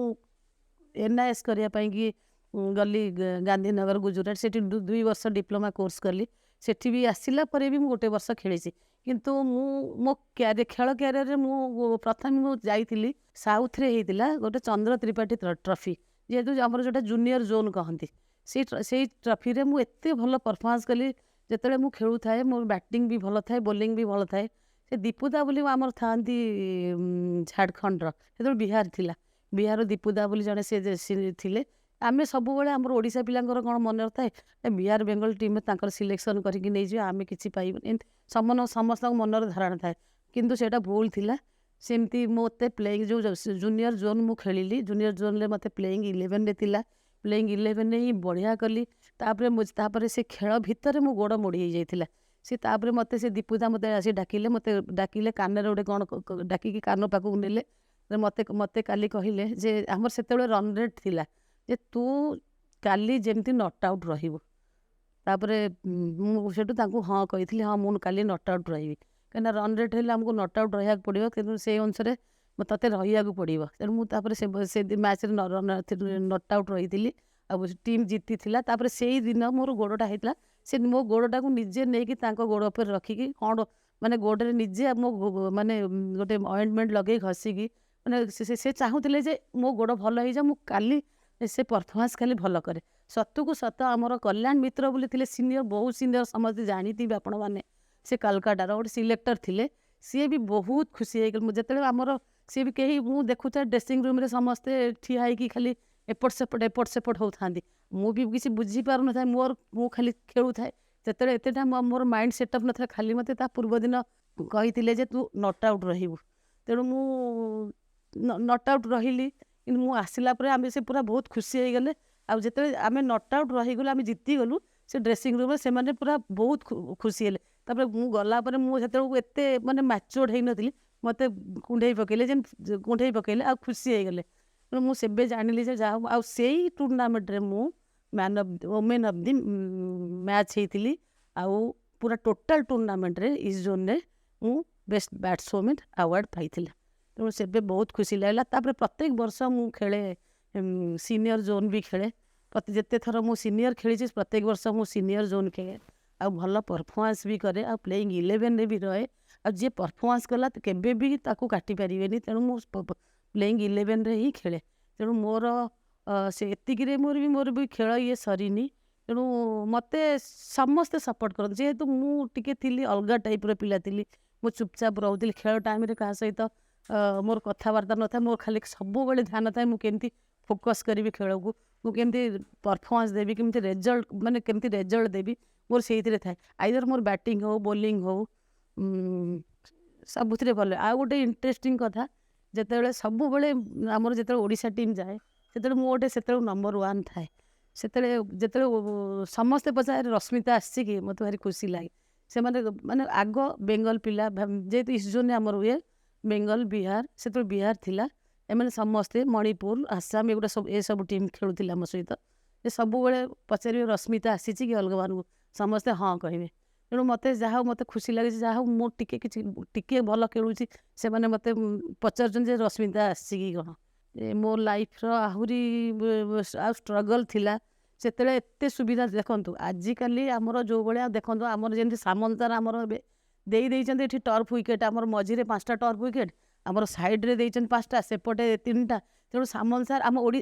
ଏନ୍ଆଇଏସ୍ କରିବା ପାଇଁକି ଗଲି ଗାନ୍ଧୀନଗର, ଗୁଜୁରାଟ। ସେଠି 2 ବର୍ଷ ଡିପ୍ଲୋମା କୋର୍ସ କଲି। ସେଠି ବି ଆସିଲା ପରେ ବି ମୁଁ ଗୋଟେ ବର୍ଷ ଖେଳିଛି। କିନ୍ତୁ ମୁଁ ମୋ ଖେଳ କ୍ୟାରିୟରରେ ମୁଁ ପ୍ରଥମେ ମୁଁ ଯାଇଥିଲି, ସାଉଥରେ ହେଇଥିଲା ଗୋଟେ ଚନ୍ଦ୍ର ତ୍ରିପାଠୀ ଟ୍ରଫି, ଯେହେତୁ ଆମର ଯେଉଁଟା ଜୁନିୟର ଜୋନ୍ କହନ୍ତି। ସେଇ ଟ୍ରଫିରେ ମୁଁ ଏତେ ଭଲ ପରଫର୍ମାନ୍ସ କଲି। ଯେତେବେଳେ ମୁଁ ଖେଳୁଥାଏ, ମୋର ବ୍ୟାଟିଂ ବି ଭଲ ଥାଏ, ବୋଲିଂ ବି ଭଲ ଥାଏ। ସେ ଦୀପୁଦା ବୋଲି ଆମର ଥାଆନ୍ତି ଝାଡ଼ଖଣ୍ଡର, ସେତେବେଳେ ବିହାର ଥିଲା, ବିହାର ଦୀପୁଦା ବୋଲି ଜଣେ ସେ ଥିଲେ। ଆମେ ସବୁବେଳେ, ଆମର ଓଡ଼ିଶା ପିଲାଙ୍କର କ'ଣ ମନରେ ଥାଏ, ଏ ବିହାର ବେଙ୍ଗଲ ଟିମ୍ରେ ତାଙ୍କର ସିଲେକ୍ସନ୍ କରିକି ନେଇଯିବେ, ଆମେ କିଛି ପାଇବୁନି, ଏମିତି ସମସ୍ତଙ୍କ ମନରେ ଧାରଣା ଥାଏ। କିନ୍ତୁ ସେଇଟା ଭୁଲ ଥିଲା। ସେମିତି ମୋତେ ପ୍ଲେଇଂ ଯେଉଁ ଜୁନିୟର ଜୋନ୍ ମୁଁ ଖେଳିଲି, ଜୁନିୟର ଜୋନ୍ରେ ମୋତେ ପ୍ଲେଇଂ 11ରେ ଥିଲା। ପ୍ଲେଇଂ 11ରେ ହିଁ ବଢ଼ିଆ କଲି। ତାପରେ ମୁଁ ତାପରେ ସେ ଖେଳ ଭିତରେ ମୋ ଗୋଡ଼ ମୋଡ଼ି ହେଇଯାଇଥିଲା। ସେ ତାପରେ ମୋତେ ସେ ଦୀପୁଦା ମୋତେ ଆସି ଡାକିଲେ, ମୋତେ ଡାକିଲେ, କାନରେ ଗୋଟେ କ'ଣ ଡାକିକି କାନ ପାଖକୁ ନେଲେ। ମୋତେ ମୋତେ କାଲି କହିଲେ ଯେ, ଆମର ସେତେବେଳେ ରନ୍ ରେଟ୍ ଥିଲା, ଯେ ତୁ କାଲି ଯେମିତି not out ରହିବୁ। ତାପରେ ମୁଁ ସେଠୁ ତାଙ୍କୁ ହଁ କହିଥିଲି, ହଁ, ମୁଁ କାଲି not out ରହିବି। କାହିଁକିନା ରନ୍ ରେଟ୍ ହେଲେ ଆମକୁ not out ରହିବାକୁ ପଡ଼ିବ, କିନ୍ତୁ ସେଇ ଅନୁସାରେ ତୋତେ ରହିବାକୁ ପଡ଼ିବ। ତେଣୁ ମୁଁ ତାପରେ ସେ ମ୍ୟାଚ୍ରେ not out ରହିଥିଲି ଆଉ ଟିମ୍ ଜିତିଥିଲା। ତାପରେ ସେଇ ଦିନ ମୋର ଗୋଡ଼ଟା ହେଇଥିଲା, ସେ ମୋ ଗୋଡ଼ଟାକୁ ନିଜେ ନେଇକି ତାଙ୍କ ଗୋଡ଼ ଉପରେ ରଖିକି କ'ଣ ମାନେ ଗୋଡ଼ରେ ନିଜେ ମୋ ମାନେ ଗୋଟେ ଅଏଣ୍ଟମେଣ୍ଟ ଲଗେଇ ଘଷିକି, ମାନେ ସେ ଚାହୁଁଥିଲେ ଯେ ମୋ ଗୋଡ଼ ଭଲ ହେଇଯାଉ, ମୁଁ କାଲି ସେ ପରଫର୍ମାନ୍ସ ଖାଲି ଭଲ କରେ। ସତକୁ ସତ ଆମର କଲ୍ୟାଣ ମିତ୍ର ବୋଲି ଥିଲେ ସିନିୟର, ବହୁତ ସିନିୟର, ସମସ୍ତେ ଜାଣିଥିବେ ଆପଣମାନେ, ସେ କାଲକାଟାର ଗୋଟେ ସିଲେକ୍ଟର ଥିଲେ। ସିଏ ବି ବହୁତ ଖୁସି ହେଇଗଲେ। ମୁଁ ଯେତେବେଳେ ଆମର ସିଏ ବି କେହି, ମୁଁ ଦେଖୁଥାଏ ଡ୍ରେସିଂ ରୁମ୍ରେ ସମସ୍ତେ ଠିଆ ହେଇକି ଖାଲି ଏପଟ ସେପଟ ଏପଟ ସେପଟ ହେଉଥାନ୍ତି। ମୁଁ ବି କିଛି ବୁଝିପାରୁନଥାଏ ମୋର, ମୁଁ ଖାଲି ଖେଳୁଥାଏ। ସେତେବେଳେ ଏତେଟା ମୋର ମାଇଣ୍ଡ ସେଟଅପ୍ ନଥିଲା। ଖାଲି ମୋତେ ତା ପୂର୍ବ ଦିନ କହିଥିଲେ ଯେ ତୁ not out ରହିବୁ। ତେଣୁ ମୁଁ not out ରହିଲି। କିନ୍ତୁ ମୁଁ ଆସିଲା ପରେ ଆମେ ସେ ପୁରା ବହୁତ ଖୁସି ହେଇଗଲେ। ଆଉ ଯେତେବେଳେ ଆମେ not out ରହିଗଲୁ, ଆମେ ଜିତିଗଲୁ, ସେ ଡ୍ରେସିଂ ରୁମ୍ରେ ସେମାନେ ପୁରା ବହୁତ ଖୁସି ହେଲେ। ତାପରେ ମୁଁ ଗଲା ପରେ ମୁଁ ସେତେବେଳକୁ ଏତେ ମାନେ ମ୍ୟାଚୁଅର୍ଡ଼ ହେଇନଥିଲି, ମୋତେ କୁଣ୍ଢେଇ ପକେଇଲେ, ଯେମିତି କୁଣ୍ଢେଇ ପକେଇଲେ ଆଉ ଖୁସି ହେଇଗଲେ। ତେଣୁ ମୁଁ ସେବେ ଜାଣିଲି ଯେ ଯାହା ହଉ। ଆଉ ସେଇ ଟୁର୍ଣ୍ଣାମେଣ୍ଟରେ ମୁଁ man of women of the match ହେଇଥିଲି ଆଉ ପୁରା ଟୋଟାଲ୍ ଟୁର୍ଣ୍ଣାମେଣ୍ଟରେ ଇଷ୍ଟ ଜୋନ୍ରେ ମୁଁ ବେଷ୍ଟ ବ୍ୟାଟ୍ସଓମେନ୍ ଆୱାର୍ଡ଼ ପାଇଥିଲି। ତେଣୁ ସେବେ ବହୁତ ଖୁସି ଲାଗିଲା। ତାପରେ ପ୍ରତ୍ୟେକ ବର୍ଷ ମୁଁ ଖେଳେ, ସିନିୟର ଜୋନ୍ ବି ଖେଳେ। ଯେତେ ଥର ମୁଁ ସିନିୟର ଖେଳିଛି, ପ୍ରତ୍ୟେକ ବର୍ଷ ମୁଁ ସିନିୟର ଜୋନ୍ ଖେଳେ ଆଉ ଭଲ ପରଫର୍ମାନ୍ସ ବି କରେ ଆଉ ପ୍ଲେଇଂ 11ରେ ବି ରହେ। ଆଉ ଯିଏ ପରଫର୍ମାନ୍ସ କଲା, କେବେ ବି ତାକୁ କାଟି ପାରିବେନି। ତେଣୁ ମୁଁ ପ୍ଲେଇଂ 11ରେ ହିଁ ଖେଳେ। ତେଣୁ ମୋର ସେ ଏତିକିରେ ମୋର ବି ଖେଳ ଇଏ ସରିନି। ତେଣୁ ମୋତେ ସମସ୍ତେ ସପୋର୍ଟ କରନ୍ତି। ଯେହେତୁ ମୁଁ ଟିକେ ଥିଲି, ଅଲଗା ଟାଇପ୍ର ପିଲା ଥିଲି, ମୁଁ ଚୁପଚାପ ରହୁଥିଲି। ଖେଳ ଟାଇମ୍ରେ କାହା ସହିତ ମୋର କଥାବାର୍ତ୍ତା ନଥାଏ। ମୋର ଖାଲି ସବୁବେଳେ ଧ୍ୟାନ ଥାଏ, ମୁଁ କେମିତି ଫୋକସ୍ କରିବି ଖେଳକୁ, ମୁଁ କେମିତି ପରଫର୍ମାନ୍ସ ଦେବି, କେମିତି ରେଜଲ୍ଟ, ମାନେ କେମିତି ରେଜଲ୍ଟ ଦେବି, ମୋର ସେଇଥିରେ ଥାଏ। ଆଇଦର ମୋର ବ୍ୟାଟିଂ ହଉ, ବୋଲିଂ ହଉ, ସବୁଥିରେ ଭଲ। ଆଉ ଗୋଟେ ଇଣ୍ଟରେଷ୍ଟିଂ କଥା, ଯେତେବେଳେ ସବୁବେଳେ ଆମର ଯେତେବେଳେ ଓଡ଼ିଶା ଟିମ୍ ଯାଏ, ସେତେବେଳେ ମୁଁ ଗୋଟେ ସେତେବେଳେ ନମ୍ବର 1 ଥାଏ। ସେତେବେଳେ ଯେତେବେଳେ ସମସ୍ତେ ପଚାରେ, "ରଶ୍ମିତା ଆସିଛି କି?" ମୋତେ ଭାରି ଖୁସି ଲାଗେ। ସେମାନେ ମାନେ ଆଗ ବେଙ୍ଗଲ ପିଲା, ଯେହେତୁ ଇଷ୍ଟ ଜୋନ୍ରେ ଆମର ହୁଏ, ବେଙ୍ଗଲ, ବିହାର, ସେତେବେଳେ ବିହାର ଥିଲା, ଏମାନେ ସମସ୍ତେ, ମଣିପୁର, ଆସାମ, ଏଗୁଡ଼ା ସବୁ, ଏସବୁ ଟିମ୍ ଖେଳୁଥିଲେ ଆମ ସହିତ। ସେ ସବୁବେଳେ ପଚାରିବେ, "ରଶ୍ମିତା ଆସିଛି କି?" ଅଲଗାମାନଙ୍କୁ ସମସ୍ତେ ହଁ କହିବେ। ତେଣୁ ମୋତେ ଯାହା ହଉ, ମୋତେ ଖୁସି ଲାଗେ ଯେ ଯାହା ହଉ, ମୁଁ ଟିକେ କିଛି ଟିକେ ଭଲ ଖେଳୁଛି, ସେମାନେ ମୋତେ ପଚାରୁଛନ୍ତି ଯେ ରଶ୍ମିତା ଆସିଛି କି କ'ଣ। ଏ ମୋ ଲାଇଫ୍ର ଆହୁରି ଆଉ ଷ୍ଟ୍ରଗଲ୍ ଥିଲା। ସେତେବେଳେ ଏତେ ସୁବିଧା, ଦେଖନ୍ତୁ, ଆଜିକାଲି ଆମର ଯେଉଁ ଭଳିଆ, ଦେଖନ୍ତୁ, ଆମର ଯେମିତି ସାମନ୍ତ ଆମର ଏବେ ଦେଇ ଦେଇଛନ୍ତି ଏଠି ଟର୍ଫ ୱିକେଟ୍। ଆମର ମଝିରେ 5ଟା ଟର୍ଫ ୱିକେଟ୍, ଆମର ସାଇଡ଼୍ରେ ଦେଇଛନ୍ତି 5ଟା, ସେପଟେ 3ଟା। ତେଣୁ ସାମନ୍ତ ସାର୍ ଆମ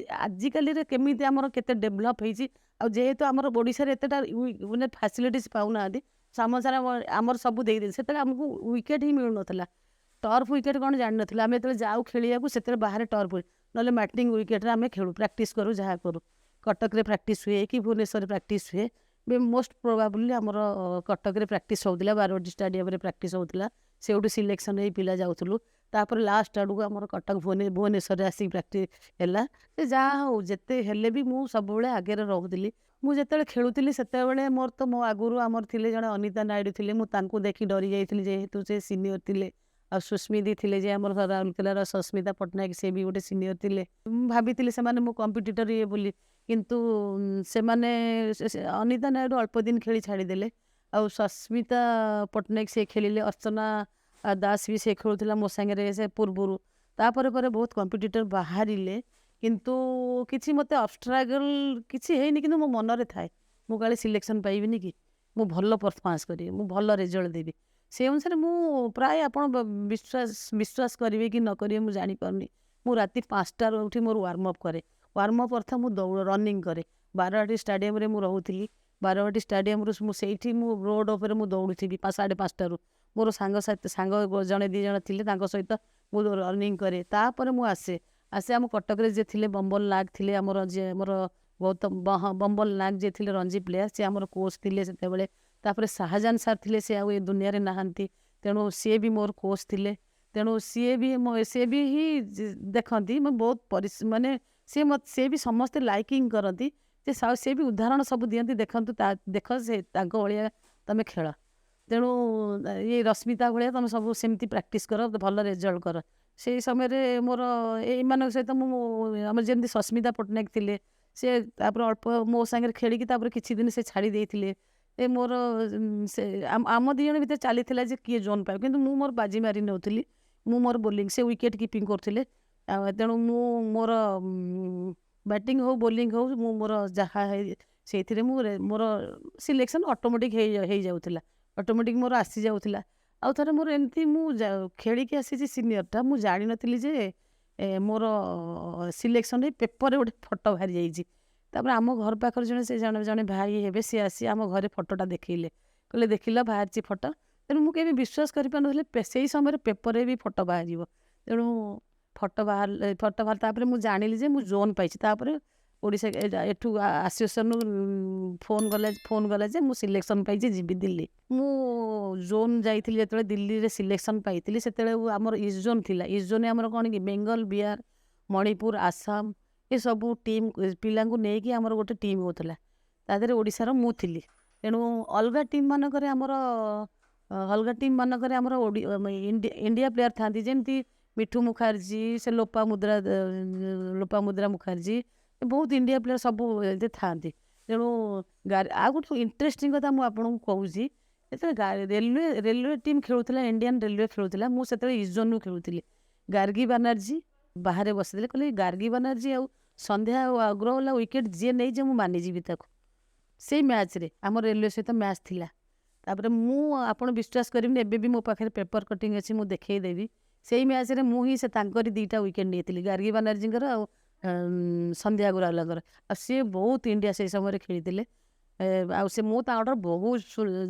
ଆଜିକାଲିରେ କେମିତି ଆମର କେତେ ଡେଭଲପ୍ ହେଇଛି। ଆଉ ଯେହେତୁ ଆମର ଓଡ଼ିଶାରେ ଏତେଟା ମାନେ ଫ୍ୟାସିଲିଟିସ୍ ପାଉନାହାନ୍ତି, ସାମନ୍ତ ସାର୍ ଆମର ସବୁ ଦେଇଦେଇଛି। ସେତେବେଳେ ଆମକୁ ୱିକେଟ୍ ହିଁ ମିଳୁନଥିଲା। ଟର୍ଫ ୱିକେଟ୍ କ'ଣ ଜାଣିନଥିଲୁ ଆମେ। ଯେତେବେଳେ ଯାଉ ଖେଳିବାକୁ, ସେତେବେଳେ ବାହାରେ ଟର୍ଫ, ନହେଲେ ମ୍ୟାଟିଂ ୱିକେଟ୍ରେ ଆମେ ଖେଳୁ, ପ୍ରାକ୍ଟିସ୍ କରୁ, ଯାହା କରୁ। କଟକରେ ପ୍ରାକ୍ଟିସ୍ ହୁଏ କି ଭୁବନେଶ୍ୱରରେ ପ୍ରାକ୍ଟିସ୍ ହୁଏ। ମୋଷ୍ଟ ପ୍ରୋବାବଲି ଆମର କଟକରେ ପ୍ରାକ୍ଟିସ୍ ହେଉଥିଲା, ବାରବାଟୀ ଷ୍ଟାଡ଼ିୟମରେ ପ୍ରାକ୍ଟିସ୍ ହେଉଥିଲା। ସେଇଠୁ ସିଲେକ୍ସନ୍ ହେଇ ପିଲା ଯାଉଥିଲୁ। ତାପରେ ଲାଷ୍ଟ ଆଡ଼କୁ ଆମର କଟକ, ଭୁବନେଶ୍ୱରରେ ଆସିକି ପ୍ରାକ୍ଟିସ୍ ହେଲା। ସେ ଯାହା ହଉ, ଯେତେ ହେଲେ ବି ମୁଁ ସବୁବେଳେ ଆଗରେ ରହୁଥିଲି। ମୁଁ ଯେତେବେଳେ ଖେଳୁଥିଲି, ସେତେବେଳେ ମୋର ତ ମୋ ଆଗରୁ ଆମର ଥିଲେ ଜଣେ ଅନିତା ନାଇଡ଼ୁ ଥିଲେ। ମୁଁ ତାଙ୍କୁ ଦେଖି ଡରି ଯାଇଥିଲି, ଯେହେତୁ ସେ ସିନିୟର ଥିଲେ। ଆଉ ସୁସ୍ମିତି ଥିଲେ ଯେ ଆମର ରାଉରକେଲାର ସସ୍ମିତା ପଟ୍ଟନାୟକ, ସେ ବି ଗୋଟେ ସିନିୟର ଥିଲେ। ମୁଁ ଭାବିଥିଲି ସେମାନେ ମୋ କମ୍ପିଟିଟର ଇଏ ବୋଲି। କିନ୍ତୁ ସେମାନେ ଅନିତା ନାଇଡ଼ୁ ଅଳ୍ପ ଦିନ ଖେଳି ଛାଡ଼ିଦେଲେ ଆଉ ସସ୍ମିତା ପଟ୍ଟନାୟକ ସେ ଖେଳିଲେ। ଅର୍ଚ୍ଚନା ଦାସ ବି ସେ ଖେଳୁଥିଲା ମୋ ସାଙ୍ଗରେ ସେ ପୂର୍ବରୁ। ତାପରେ ପରେ ବହୁତ କମ୍ପିଟିଟର ବାହାରିଲେ। କିନ୍ତୁ କିଛି ମୋତେ ଅବଷ୍ଟ୍ରାଗଲ୍ କିଛି ହେଇନି। କିନ୍ତୁ ମୋ ମନରେ ଥାଏ, ମୁଁ କାଳେ ସିଲେକ୍ସନ୍ ପାଇବିନି କି, ମୁଁ ଭଲ ପରଫର୍ମାନ୍ସ କରିବି, ମୁଁ ଭଲ ରେଜଲ୍ଟ ଦେବି। ସେଇ ଅନୁସାରେ ମୁଁ ପ୍ରାୟ, ଆପଣ ବିଶ୍ୱାସ କରିବେ କି ନ କରିବେ ମୁଁ ଜାଣିପାରୁନି, ମୁଁ ରାତି 5ଟାରୁ ଉଠି ମୋର ୱାର୍ମ ଅପ୍ କରେ। ୱାର୍ମ ଅପ୍ ଅର୍ଥ ମୁଁ ଦୌଡ଼, ରନିଂ କରେ। ବାରବାଟୀ ଷ୍ଟାଡ଼ିୟମରେ ମୁଁ ରହୁଥିଲି। ବାରବାଟୀ ଷ୍ଟାଡ଼ିୟମରୁ ମୁଁ ସେଇଠି ମୁଁ ରୋଡ଼ ଉପରେ ମୁଁ ଦୌଡ଼ୁଥିବି 5:30ରୁ। ମୋର ସାଙ୍ଗସାଥି, ସାଙ୍ଗ ଜଣେ ଦୁଇ ଜଣ ଥିଲେ, ତାଙ୍କ ସହିତ ମୁଁ ରନିଂ କରେ। ତାପରେ ମୁଁ ଆସେ ଆସେ ଆମ କଟକରେ ଯିଏ ଥିଲେ ବମ୍ବଲ ନାଗ ଥିଲେ, ଆମର ଯିଏ ଆମର ଗୌତମ, ହଁ, ବମ୍ବଲ ନାଗ ଯିଏ ଥିଲେ ରଞ୍ଜି ପ୍ଲେୟାର, ସିଏ ଆମର କୋଚ୍ ଥିଲେ ସେତେବେଳେ। ତାପରେ ଶାହଜାହାନ ସାର୍ ଥିଲେ, ସେ ଆଉ ଏ ଦୁନିଆରେ ନାହାନ୍ତି। ତେଣୁ ସିଏ ବି ମୋର କୋଚ୍ ଥିଲେ। ତେଣୁ ସିଏ ବି ହିଁ ଦେଖନ୍ତି ମୁଁ ବହୁତ ମାନେ ସିଏ ବି ସମସ୍ତେ ଲାଇକିଂ କରନ୍ତି ଯେ ସିଏ ବି ଉଦାହରଣ ସବୁ ଦିଅନ୍ତି, ଦେଖନ୍ତୁ, ଦେଖ, ସେ ତାଙ୍କ ଭଳିଆ ତମେ ଖେଳ। ତେଣୁ ଇଏ ରଶ୍ମିତା ଭଳିଆ ତମେ ସବୁ ସେମିତି ପ୍ରାକ୍ଟିସ୍ କର, ଭଲ ରେଜଲ୍ଟ କର। ସେଇ ସମୟରେ ମୋର ଏଇମାନଙ୍କ ସହିତ ମୁଁ ଆମର ଯେମିତି ସସ୍ମିତା ପଟ୍ଟନାୟକ ଥିଲେ, ସେ ତାପରେ ଅଳ୍ପ ମୋ ସାଙ୍ଗରେ ଖେଳିକି ତାପରେ କିଛି ଦିନ ସେ ଛାଡ଼ି ଦେଇଥିଲେ। ଏ ମୋର ସେ ଆମ ଦୁଇ ଜଣ ଭିତରେ ଚାଲିଥିଲା ଯେ କିଏ ଜୋନ୍ ପାଇବ। କିନ୍ତୁ ମୁଁ ମୋର ବାଜି ମାରି ନେଉଥିଲି। ମୁଁ ମୋର ବୋଲିଂ, ସେ ୱିକେଟ୍ କିପିଂ କରୁଥିଲେ। ଆଉ ତେଣୁ ମୁଁ ମୋର ବ୍ୟାଟିଂ ହଉ, ବୋଲିଂ ହଉ, ମୁଁ ମୋର ଯାହା ସେଇଥିରେ ମୁଁ ମୋର ସିଲେକ୍ସନ୍ ଅଟୋମେଟିକ୍ ହେଇଯାଉଥିଲା, ଅଟୋମେଟିକ୍ ମୋର ଆସିଯାଉଥିଲା। ଆଉ ଥରେ ମୋର ଏମିତି ମୁଁ ଖେଳିକି ଆସିଛି ସିନିୟରଟା, ମୁଁ ଜାଣିନଥିଲି ଯେ ମୋର ସିଲେକ୍ସନ୍ ପେପରରେ ଗୋଟେ ଫଟୋ ବାହାରି ଯାଇଛି। ତାପରେ ଆମ ଘର ପାଖରେ ଜଣେ, ସେ ଜଣେ ଜଣେ ଭାଇ ହେବେ, ସିଏ ଆସି ଆମ ଘରେ ଫଟୋଟା ଦେଖେଇଲେ। କହିଲେ, "ଦେଖିଲ, ବାହାରିଛି ଫଟୋ।" ତେଣୁ ମୁଁ କେବେ ବିଶ୍ୱାସ କରିପାରୁନଥିଲି ସେଇ ସମୟରେ ପେପରରେ ବି ଫଟୋ ବାହାରିବ। ତେଣୁ ଫଟୋ ବାହାରିଲେ, ଫଟୋ ବାହାର ତାପରେ ମୁଁ ଜାଣିଲି ଯେ ମୁଁ ଜୋନ୍ ପାଇଛି। ତାପରେ ଓଡ଼ିଶା ଏଠୁ ଆସୋସିଏସନ୍ରୁ ଫୋନ୍ କଲା ଯେ ମୁଁ ସିଲେକ୍ସନ୍ ପାଇଛି, ଯିବି ଦିଲ୍ଲୀ। ମୁଁ ଜୋନ୍ ଯାଇଥିଲି। ଯେତେବେଳେ ଦିଲ୍ଲୀରେ ସିଲେକ୍ସନ୍ ପାଇଥିଲି, ସେତେବେଳେ ଆମର ଇଷ୍ଟ ଜୋନ୍ ଥିଲା। ଇଷ୍ଟ ଜୋନ୍ ଆମର କ'ଣ କି ବେଙ୍ଗଲ, ବିହାର, ମଣିପୁର, ଆସାମ ଏସବୁ ଟିମ୍ ପିଲାଙ୍କୁ ନେଇକି ଆମର ଗୋଟେ ଟିମ୍ ହେଉଥିଲା। ତା ଦେହରେ ଓଡ଼ିଶାର ମୁଁ ଥିଲି। ତେଣୁ ଅଲଗା ଟିମ୍ ମାନଙ୍କରେ ଆମର ଇଣ୍ଡିଆ ପ୍ଲେୟାର ଥାନ୍ତି, ଯେମିତି ମିଠୁ ମୁଖାର୍ଜୀ, ସେ ଲୋପାମୁଦ୍ରା ମୁଖାର୍ଜୀ, ବହୁତ ଇଣ୍ଡିଆ ପ୍ଲେୟାର ସବୁ ଏମିତି ଥାଆନ୍ତି। ତେଣୁ ଆଉ ଗୋଟେ ଇଣ୍ଟରେଷ୍ଟିଂ କଥା ମୁଁ ଆପଣଙ୍କୁ କହୁଛି। ଯେତେବେଳେ ରେଲୱେ ଟିମ୍ ଖେଳୁଥିଲା, ଇଣ୍ଡିଆନ୍ ରେଲୱେ ଖେଳୁଥିଲା, ମୁଁ ସେତେବେଳେ ଇଷ୍ଟ ଜୋନ୍ରୁ ଖେଳୁଥିଲି। ଗାର୍ଗୀ ବାନାର୍ଜୀ ବାହାରେ ବସିଥିଲେ। କହିଲେ, ଗାର୍ଗୀ ବାନାର୍ଜୀ ଆଉ ସନ୍ଧ୍ୟା ଆଉ ଅଗ୍ରୱାଲା ୱିକେଟ୍ ଯିଏ ନେଇଯିବ, ମୁଁ ମାନିଯିବି ତାକୁ। ସେଇ ମ୍ୟାଚ୍ରେ ଆମ ରେଲୱେ ସହିତ ମ୍ୟାଚ୍ ଥିଲା। ତାପରେ ମୁଁ, ଆପଣ ବିଶ୍ୱାସ କରିବେନି, ଏବେ ବି ମୋ ପାଖରେ ପେପର କଟିଂ ଅଛି, ମୁଁ ଦେଖେଇଦେବି। ସେଇ ମ୍ୟାଚ୍ରେ ମୁଁ ହିଁ ସେ ତାଙ୍କରି ଦୁଇଟା ୱିକେଟ୍ ନେଇଥିଲି, ଗାର୍ଗୀ ବାନାର୍ଜୀଙ୍କର ଆଉ ସନ୍ଧ୍ୟା ଅଗ୍ରୱାଲାଙ୍କର। ଆଉ ସିଏ ବହୁତ ଇଣ୍ଡିଆ ସେଇ ସମୟରେ ଖେଳିଥିଲେ। ଆଉ ସେ ମୁଁ ତାଙ୍କଠାରୁ ବହୁତ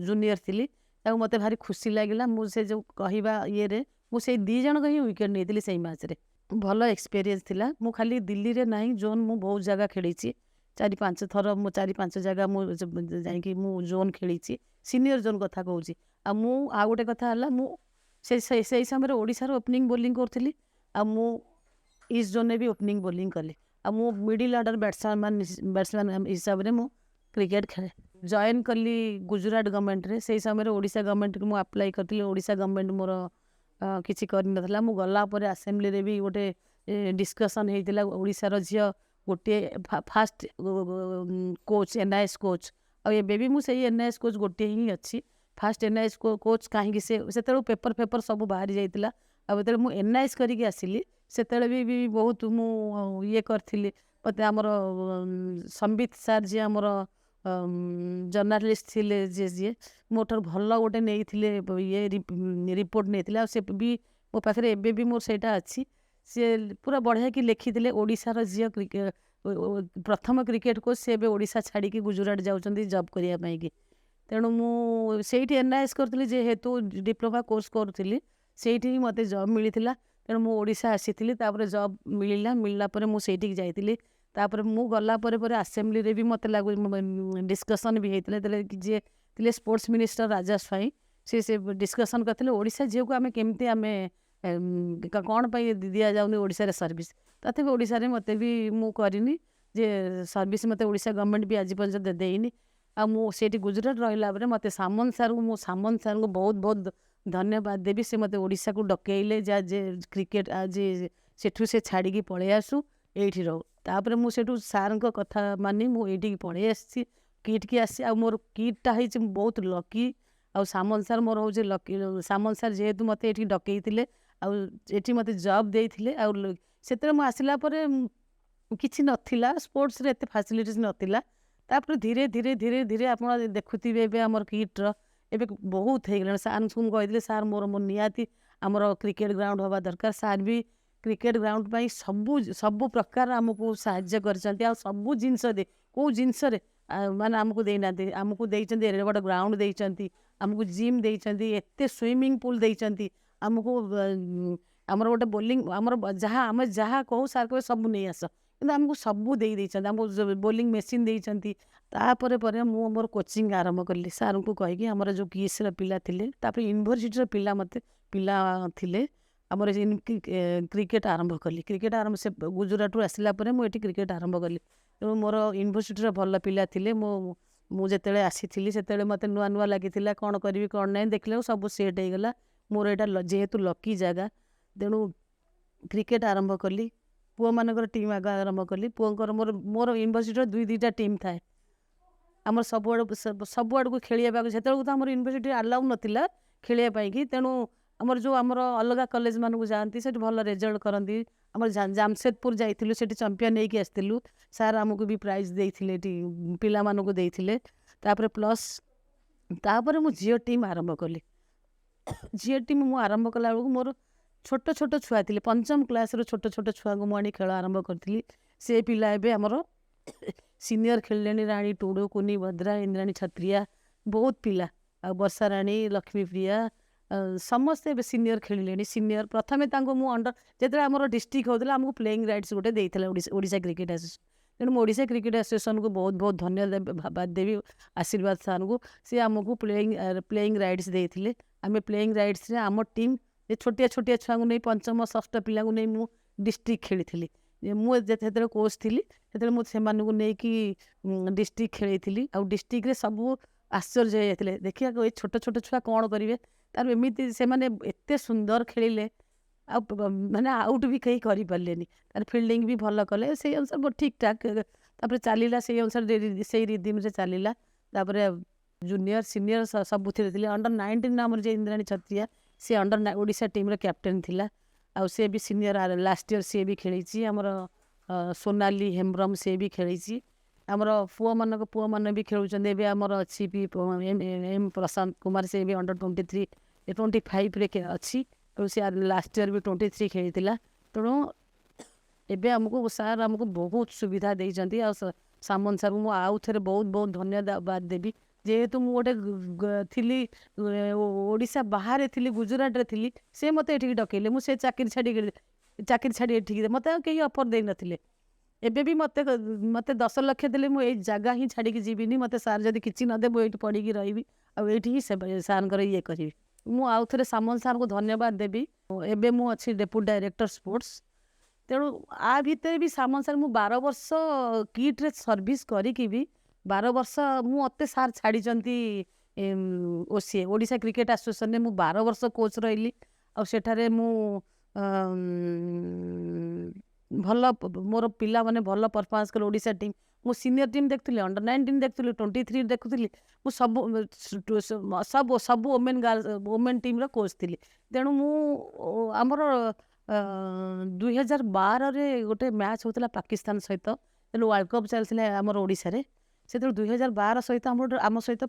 ଜୁନିୟର ଥିଲି। ତାକୁ ମୋତେ ଭାରି ଖୁସି ଲାଗିଲା। ମୁଁ ସେ ଯେଉଁ କହିବା ଇଏରେ ମୁଁ ସେଇ ଦୁଇ ଜଣଙ୍କ ହିଁ ୱିକେଟ୍ ନେଇଥିଲି ସେଇ ମ୍ୟାଚ୍ରେ। ଭଲ ଏକ୍ସପିରିଏନ୍ସ ଥିଲା। ମୁଁ ଖାଲି ଦିଲ୍ଲୀରେ ନାହିଁ, ଜୋନ୍ ମୁଁ ବହୁତ ଜାଗା ଖେଳିଛି। ଚାରି ପାଞ୍ଚ ଥର ମୁଁ ଚାରି ପାଞ୍ଚ ଜାଗା ମୁଁ ଯାଇକି ମୁଁ ଜୋନ୍ ଖେଳିଛି। ସିନିୟର ଜୋନ୍ କଥା କହୁଛି। ଆଉ ମୁଁ ଆଉ ଗୋଟେ କଥା ହେଲା, ମୁଁ ସେଇ ସମୟରେ ଓଡ଼ିଶାର ଓପନିଂ ବୋଲିଂ କରୁଥିଲି ଆଉ ମୁଁ ଇଷ୍ଟ ଜୋନ୍ରେ ବି ଓପନିଂ ବୋଲିଂ କଲି। ଆଉ ମୁଁ ମିଡ଼ିଲ୍ ଅର୍ଡ଼ର ବ୍ୟାଟ୍ସମ୍ୟାନ୍ ହିସାବରେ ମୁଁ କ୍ରିକେଟ୍ ଖେଳେ। ଜଏନ୍ କଲି ଗୁଜୁରାଟ ଗଭର୍ଣ୍ଣମେଣ୍ଟରେ। ସେଇ ସମୟରେ ଓଡ଼ିଶା ଗଭର୍ଣ୍ଣମେଣ୍ଟକୁ ମୁଁ ଆପ୍ଲାଏ କରିଥିଲି। ଓଡ଼ିଶା ଗଭର୍ଣ୍ଣମେଣ୍ଟ ମୋର କିଛି କରିନଥିଲା। ମୁଁ ଗଲା ପରେ ଆସେମ୍ବଲିରେ ବି ଗୋଟେ ଡିସ୍କସନ୍ ହେଇଥିଲା, ଓଡ଼ିଶାର ଝିଅ ଗୋଟିଏ first coach, NIS coach. ଆଉ ଏବେ ବି ମୁଁ ସେଇ ଏନ୍ଆଇଏସ୍ କୋଚ୍ ଗୋଟିଏ ହିଁ ଅଛି। ଫାଷ୍ଟ ଏନ୍ଆଇଏସ୍ କୋଚ୍ କାହିଁକି ସେ, ସେତେବେଳକୁ ପେପର ଫେପର ସବୁ ବାହାରି ଯାଇଥିଲା। ଆଉ ଯେତେବେଳେ ମୁଁ ଏନ୍ଆଇଏସ୍ କରିକି ଆସିଲି, ସେତେବେଳେ ବି ବହୁତ ମୁଁ ଇଏ କରିଥିଲି। ମୋତେ ଆମର ସମ୍ବିତ ସାର୍, ଯିଏ ଆମର ଜର୍ଣ୍ଣାଲିଷ୍ଟ ଥିଲେ, ଯିଏ ମୋ ଠାରୁ ଭଲ ଗୋଟେ ନେଇଥିଲେ, ଇଏ ରିପୋର୍ଟ ନେଇଥିଲେ। ଆଉ ସେ ବି ମୋ ପାଖରେ ଏବେ ବି ମୋର ସେଇଟା ଅଛି। ସିଏ ପୁରା ବଢ଼ିଆ କି ଲେଖିଥିଲେ, ଓଡ଼ିଶାର ଝିଅ ପ୍ରଥମ କ୍ରିକେଟ କୋଚ୍, ସେ ଏବେ ଓଡ଼ିଶା ଛାଡ଼ିକି ଗୁଜୁରାଟ ଯାଉଛନ୍ତି ଜବ୍ କରିବା ପାଇଁକି। ତେଣୁ ମୁଁ ସେଇଠି ଏନ୍ଆଇଏସ୍ କରିଥିଲି, ଯେହେତୁ ଡିପ୍ଲୋମା କୋର୍ସ କରୁଥିଲି, ସେଇଠି ହିଁ ମୋତେ ଜବ୍ ମିଳିଥିଲା। ତେଣୁ ମୁଁ ଓଡ଼ିଶା ଆସିଥିଲି। ତାପରେ ଜବ୍ ମିଳିଲା। ମିଳିଲା ପରେ ମୁଁ ସେଇଠିକି ଯାଇଥିଲି। ତାପରେ ମୁଁ ଗଲା ପରେ ପରେ ଆସେମ୍ବଲିରେ ବି ମୋତେ ଲାଗୁ ଡିସ୍କସନ୍ ବି ହେଇଥିଲା। ଯେତେବେଳେ ଯିଏ ଥିଲେ ସ୍ପୋର୍ଟସ୍ ମିନିଷ୍ଟର ରାଜା ସ୍ୱାଇଁ, ସେ ସେ ଡିସ୍କସନ୍ କରିଥିଲେ, ଓଡ଼ିଶା ଝିଅକୁ ଆମେ କେମିତି ଆମେ କ'ଣ ପାଇଁ ଦିଆଯାଉନି ଓଡ଼ିଶାରେ ସର୍ଭିସ୍। ତଥାପି ଓଡ଼ିଶାରେ ମୋତେ ବି ମୁଁ କରିନି ଯେ ସର୍ଭିସ୍, ମୋତେ ଓଡ଼ିଶା ଗଭର୍ଣ୍ଣମେଣ୍ଟ ବି ଆଜି ପର୍ଯ୍ୟନ୍ତ ଦେଇନି। ଆଉ ମୁଁ ସେଇଠି ଗୁଜୁରାଟ ରହିଲା ପରେ ମୋତେ ସାମନ୍ତ ସାର୍ଙ୍କୁ, ମୁଁ ସାମନ୍ତ ସାର୍ଙ୍କୁ ବହୁତ ବହୁତ ଧନ୍ୟବାଦ ଦେବି। ସେ ମୋତେ ଓଡ଼ିଶାକୁ ଡକେଇଲେ ଯେ କ୍ରିକେଟ ଆଜି ସେଠୁ ସେ ଛାଡ଼ିକି ପଳେଇ ଆସୁ, ଏଇଠି ରହୁ। ତାପରେ ମୁଁ ସେଠୁ ସାର୍ଙ୍କ କଥା ମାନି ମୁଁ ଏଇଠିକି ପଳେଇ ଆସିଛି, କିଟ୍କି ଆସିଛି। ଆଉ ମୋର କିଟ୍ଟା ହେଇଛି ବହୁତ ଲକି। ଆଉ ସାମନ୍ତ ସାର୍ ମୋର ହେଉଛି ଲକି। ସାମନ୍ତ ସାର୍ ଯେହେତୁ ମୋତେ ଏଠି ଡକେଇଥିଲେ ଆଉ ଏଠି ମୋତେ ଜବ୍ ଦେଇଥିଲେ। ଆଉ ସେତେବେଳେ ମୁଁ ଆସିଲା ପରେ କିଛି ନଥିଲା, ସ୍ପୋର୍ଟସରେ ଏତେ ଫାସିଲିଟିସ୍ ନଥିଲା। ତାପରେ ଧୀରେ ଧୀରେ ଧୀରେ ଧୀରେ ଆପଣ ଦେଖୁଥିବେ, ଏବେ ଆମର କିଟ୍ର ଏବେ ବହୁତ ହେଇଗଲାଣି। ସାର୍ଙ୍କୁ ମୁଁ କହିଥିଲି, ସାର୍, ମୋର ମୋର ନିହାତି ଆମର କ୍ରିକେଟ ଗ୍ରାଉଣ୍ଡ ହେବା ଦରକାର। ସାର୍ ବି କ୍ରିକେଟ ଗ୍ରାଉଣ୍ଡ ପାଇଁ ସବୁ ସବୁ ପ୍ରକାର ଆମକୁ ସାହାଯ୍ୟ କରିଛନ୍ତି। ଆଉ ସବୁ ଜିନିଷ ଦେଇ, କେଉଁ ଜିନିଷରେ ମାନେ ଆମକୁ ଦେଇନାହାନ୍ତି, ଆମକୁ ଦେଇଛନ୍ତି। ଏଡ଼େ ବଡ଼ ଗ୍ରାଉଣ୍ଡ ଦେଇଛନ୍ତି ଆମକୁ, ଜିମ୍ ଦେଇଛନ୍ତି, ଏତେ ସୁଇମିଂ ପୁଲ୍ ଦେଇଛନ୍ତି ଆମକୁ। ଆମର ଗୋଟେ ବୋଲିଂ, ଆମର ଯାହା ଆମେ ଯାହା କହୁ, ସାର୍ କହିବେ ସବୁ ନେଇ ଆସ। କିନ୍ତୁ ଆମକୁ ସବୁ ଦେଇ ଦେଇଛନ୍ତି। ଆମକୁ ବୋଲିଂ ମେସିନ୍ ଦେଇଛନ୍ତି। ତାପରେ ପରେ ମୁଁ ମୋର କୋଚିଂ ଆରମ୍ଭ କଲି ସାର୍ଙ୍କୁ କହିକି। ଆମର ଯେଉଁ କିସ୍ର ପିଲା ଥିଲେ, ତାପରେ ୟୁନିଭର୍ସିଟିର ପିଲା ମୋତେ ପିଲା ଥିଲେ, ଆମର କ୍ରିକେଟ ଆରମ୍ଭ କଲି। କ୍ରିକେଟ ଆରମ୍ଭ ସେ ଗୁଜୁରାଟରୁ ଆସିଲା ପରେ ମୁଁ ଏଠି କ୍ରିକେଟ ଆରମ୍ଭ କଲି। ତେଣୁ ମୋର ୟୁନିଭର୍ସିଟିର ଭଲ ପିଲା ଥିଲେ। ମୁଁ ଯେତେବେଳେ ଆସିଥିଲି, ସେତେବେଳେ ମୋତେ ନୂଆ ନୂଆ ଲାଗିଥିଲା, କ'ଣ କରିବି କ'ଣ ନାହିଁ। ଦେଖିଲା ସବୁ ସେଟ୍ ହେଇଗଲା। ମୋର ଏଇଟା ଯେହେତୁ ଲକି ଜାଗା। ତେଣୁ କ୍ରିକେଟ ଆରମ୍ଭ କଲି। ପୁଅମାନଙ୍କର ଟିମ୍ ଆଗ ଆରମ୍ଭ କଲି। ପୁଅଙ୍କର ମୋର ମୋର ୟୁନିଭର୍ସିଟିର ଦୁଇ ଦୁଇଟା ଟିମ୍ ଥାଏ। ଆମର ସବୁଆଡ଼ୁ ସବୁଆଡ଼କୁ ଖେଳିବାକୁ, ସେତେବେଳକୁ ତ ଆମର ୟୁନିଭର୍ସିଟି ଆଲାଉ ନଥିଲା ଖେଳିବା ପାଇଁକି। ତେଣୁ ଆମର ଯେଉଁ ଆମର ଅଲଗା କଲେଜ ମାନଙ୍କୁ ଯାଆନ୍ତି, ସେଠି ଭଲ ରେଜଲ୍ଟ କରନ୍ତି। ଆମର ଜାମସେଦପୁର ଯାଇଥିଲୁ, ସେଠି ଚାମ୍ପିୟନ୍ ହେଇକି ଆସିଥିଲୁ। ସାର୍ ଆମକୁ ବି ପ୍ରାଇଜ୍ ଦେଇଥିଲେ, ଏଠି ପିଲାମାନଙ୍କୁ ଦେଇଥିଲେ। ତାପରେ ପ୍ଲସ୍ ତାପରେ ମୁଁ ଝିଅ ଟିମ୍ ଆରମ୍ଭ କଲି। ଝିଅ ଟିମ୍ ମୁଁ ଆରମ୍ଭ କଲା ବେଳକୁ ମୋର ଛୋଟ ଛୋଟ ଛୁଆ ଥିଲେ। ପଞ୍ଚମ କ୍ଲାସ୍ର ଛୋଟ ଛୋଟ ଛୁଆଙ୍କୁ ମୁଁ ଆଣି ଖେଳ ଆରମ୍ଭ କରିଥିଲି। ସେ ପିଲା ଏବେ ଆମର ସିନିୟର ଖେଳିଲେଣି। ରାଣୀ ଟୁଡ଼ୁ, କୁନି ଭଦ୍ରା, ଇନ୍ଦ୍ରାଣୀ ଛତ୍ରିଆ, ବହୁତ ପିଲା, ଆଉ ବର୍ଷା ରାଣୀ, ଲକ୍ଷ୍ମୀପ୍ରିୟା, ସମସ୍ତେ ଏବେ ସିନିୟର ଖେଳିଲେଣି। ସିନିୟର ପ୍ରଥମେ ତାଙ୍କୁ ମୁଁ ଅଣ୍ଡର, ଯେତେବେଳେ ଆମର ଡିଷ୍ଟ୍ରିକ୍ଟ ହେଉଥିଲା, ଆମକୁ ପ୍ଲେଇଂ ରାଇଟ୍ସ ଗୋଟେ ଦେଇଥିଲା ଓଡ଼ିଶା କ୍ରିକେଟ ଆସୋସିଏସନ୍। ତେଣୁ ମୁଁ ଓଡ଼ିଶା କ୍ରିକେଟ୍ ଆସୋସିଏସନ୍କୁ ବହୁତ ବହୁତ ଧନ୍ୟବାଦ ଦେବି, ଆଶୀର୍ବାଦ ସାର୍ଙ୍କୁ। ସିଏ ଆମକୁ ପ୍ଲେଇଂ ପ୍ଲେଇଂ ରାଇଟ୍ସ ଦେଇଥିଲେ। ଆମେ ପ୍ଲେଇଂ ରାଇଟ୍ସରେ ଆମ ଟିମ୍ ଏ ଛୋଟିଆ ଛୋଟିଆ ଛୁଆଙ୍କୁ ନେଇ, ପଞ୍ଚମ ଷଷ୍ଠ ପିଲାଙ୍କୁ ନେଇ ମୁଁ ଡିଷ୍ଟ୍ରିକ୍ଟ ଖେଳିଥିଲି। ମୁଁ ଯେତେବେଳେ କୋଚ୍ ଥିଲି, ସେତେବେଳେ ମୁଁ ସେମାନଙ୍କୁ ନେଇକି ଡିଷ୍ଟ୍ରିକ୍ଟ ଖେଳେଇଥିଲି। ଆଉ ଡିଷ୍ଟ୍ରିକ୍ଟରେ ସବୁ ଆଶ୍ଚର୍ଯ୍ୟ ହେଇଯାଇଥିଲେ, ଦେଖିବାକୁ ଏଇ ଛୋଟ ଛୋଟ ଛୁଆ କ'ଣ କରିବେ। ତାର ଏମିତି ସେମାନେ ଏତେ ସୁନ୍ଦର ଖେଳିଲେ, ଆଉ ମାନେ ଆଉଟ୍ ବି କେହି କରିପାରିଲେନି। ତାର ଫିଲ୍ଡିଂ ବି ଭଲ କଲେ। ସେଇ ଅନୁସାରେ ଠିକ୍ ଠାକ୍ ତାପରେ ଚାଲିଲା, ସେଇ ଅନୁସାରେ ସେଇ ରିଦିମରେ ଚାଲିଲା। ତାପରେ ଜୁନିୟର, ସିନିୟର ସବୁଥିରେ ଥିଲେ। ଅଣ୍ଡର 19 ଆମର ଯେ ଇନ୍ଦ୍ରାଣୀ ଛତ୍ରିଆ, ସେ ଅଣ୍ଡର ଓଡ଼ିଶା ଟିମ୍ର କ୍ୟାପ୍ଟେନ୍ ଥିଲା, ଆଉ ସେ ବି ସିନିୟର ଲାଷ୍ଟ ଇୟର୍ ସିଏ ବି ଖେଳିଛି। ଆମର ସୋନାଲି ହେମ୍ବ୍ରମ, ସିଏ ବି ଖେଳିଛି। ଆମର ପୁଅମାନେ ବି ଖେଳୁଛନ୍ତି। ଏବେ ଆମର ଅଛି ବି ଏମ୍ ପ୍ରଶାନ୍ତ କୁମାର, ସେ ବି ଅଣ୍ଡର 23, 25ରେ ଅଛି। ତେଣୁ ସେ ଲାଷ୍ଟ ଇୟର୍ ବି 23 ଖେଳିଥିଲା। ତେଣୁ ଏବେ ଆମକୁ ସାର୍ ଆମକୁ ବହୁତ ସୁବିଧା ଦେଇଛନ୍ତି। ଆଉ ସାମନ୍ତ ସାର୍ଙ୍କୁ ମୁଁ ଆଉ ଥରେ ବହୁତ ବହୁତ ଧନ୍ୟବାଦ ଦେବି। ଯେହେତୁ ମୁଁ ଗୋଟେ ଥିଲି, ଓଡ଼ିଶା ବାହାରେ ଥିଲି, ଗୁଜୁରାଟରେ ଥିଲି, ସେ ମୋତେ ଏଠିକି ଡକେଇଲେ। ମୁଁ ସେ ଚାକିରି ଛାଡ଼ି ଏଠିକି, ମୋତେ ଆଉ କେହି ଅଫର୍ ଦେଇନଥିଲେ। ଏବେ ବି ମୋତେ 10 ଲକ୍ଷ ଦେଲେ ମୁଁ ଏଇ ଜାଗା ହିଁ ଛାଡ଼ିକି ଯିବିନି। ମୋତେ ସାର୍ ଯଦି କିଛି ନଦେବେ, ମୁଁ ଏଇଠି ପଡ଼ିକି ରହିବି ଆଉ ଏଇଠି ହିଁ ସାର୍ଙ୍କର ଇଏ କରିବି। ମୁଁ ଆଉ ଥରେ ସାମନ୍ତ ସାର୍ଙ୍କୁ ଧନ୍ୟବାଦ ଦେବି। ଏବେ ମୁଁ ଅଛି ଡେପୁଟି ଡାଇରେକ୍ଟର ସ୍ପୋର୍ଟସ୍। ତେଣୁ ଆ ଭିତରେ ବି ସାମନ୍ତ ସାର୍, ମୁଁ 12 ବର୍ଷ କିଟ୍ରେ ସର୍ଭିସ୍ କରିକି ବି 12 ବର୍ଷ ମୁଁ, ମୋତେ ସାର୍ ଛାଡ଼ିଛନ୍ତି ଓସିଏ, ଓଡ଼ିଶା କ୍ରିକେଟ୍ ଆସୋସିଏସନରେ ମୁଁ 12 ବର୍ଷ କୋଚ୍ ରହିଲି। ଆଉ ସେଠାରେ ମୁଁ ଭଲ, ମୋର ପିଲାମାନେ ଭଲ ପରଫର୍ମାନ୍ସ କଲେ। ଓଡ଼ିଶା ଟିମ୍ ମୁଁ ସିନିୟର ଟିମ୍ ଦେଖୁଥିଲି, ଅଣ୍ଡର 19 ଦେଖୁଥିଲି, 23 ଦେଖୁଥିଲି। ମୁଁ ସବୁ ସବୁ ସବୁ ଓମେନ୍, ଗାର୍ଲସ, ଓମେନ୍ ଟିମ୍ର କୋଚ୍ ଥିଲି। ତେଣୁ ମୁଁ ଆମର 2012ରେ ଗୋଟେ ମ୍ୟାଚ୍ ହେଉଥିଲା ପାକିସ୍ତାନ ସହିତ। ତେଣୁ ୱାର୍ଲଡ଼ କପ୍ ଚାଲିଥିଲା ଆମର ଓଡ଼ିଶାରେ ସେତେବେଳେ। 2012 ସହିତ ଆମର ଆମ ସହିତ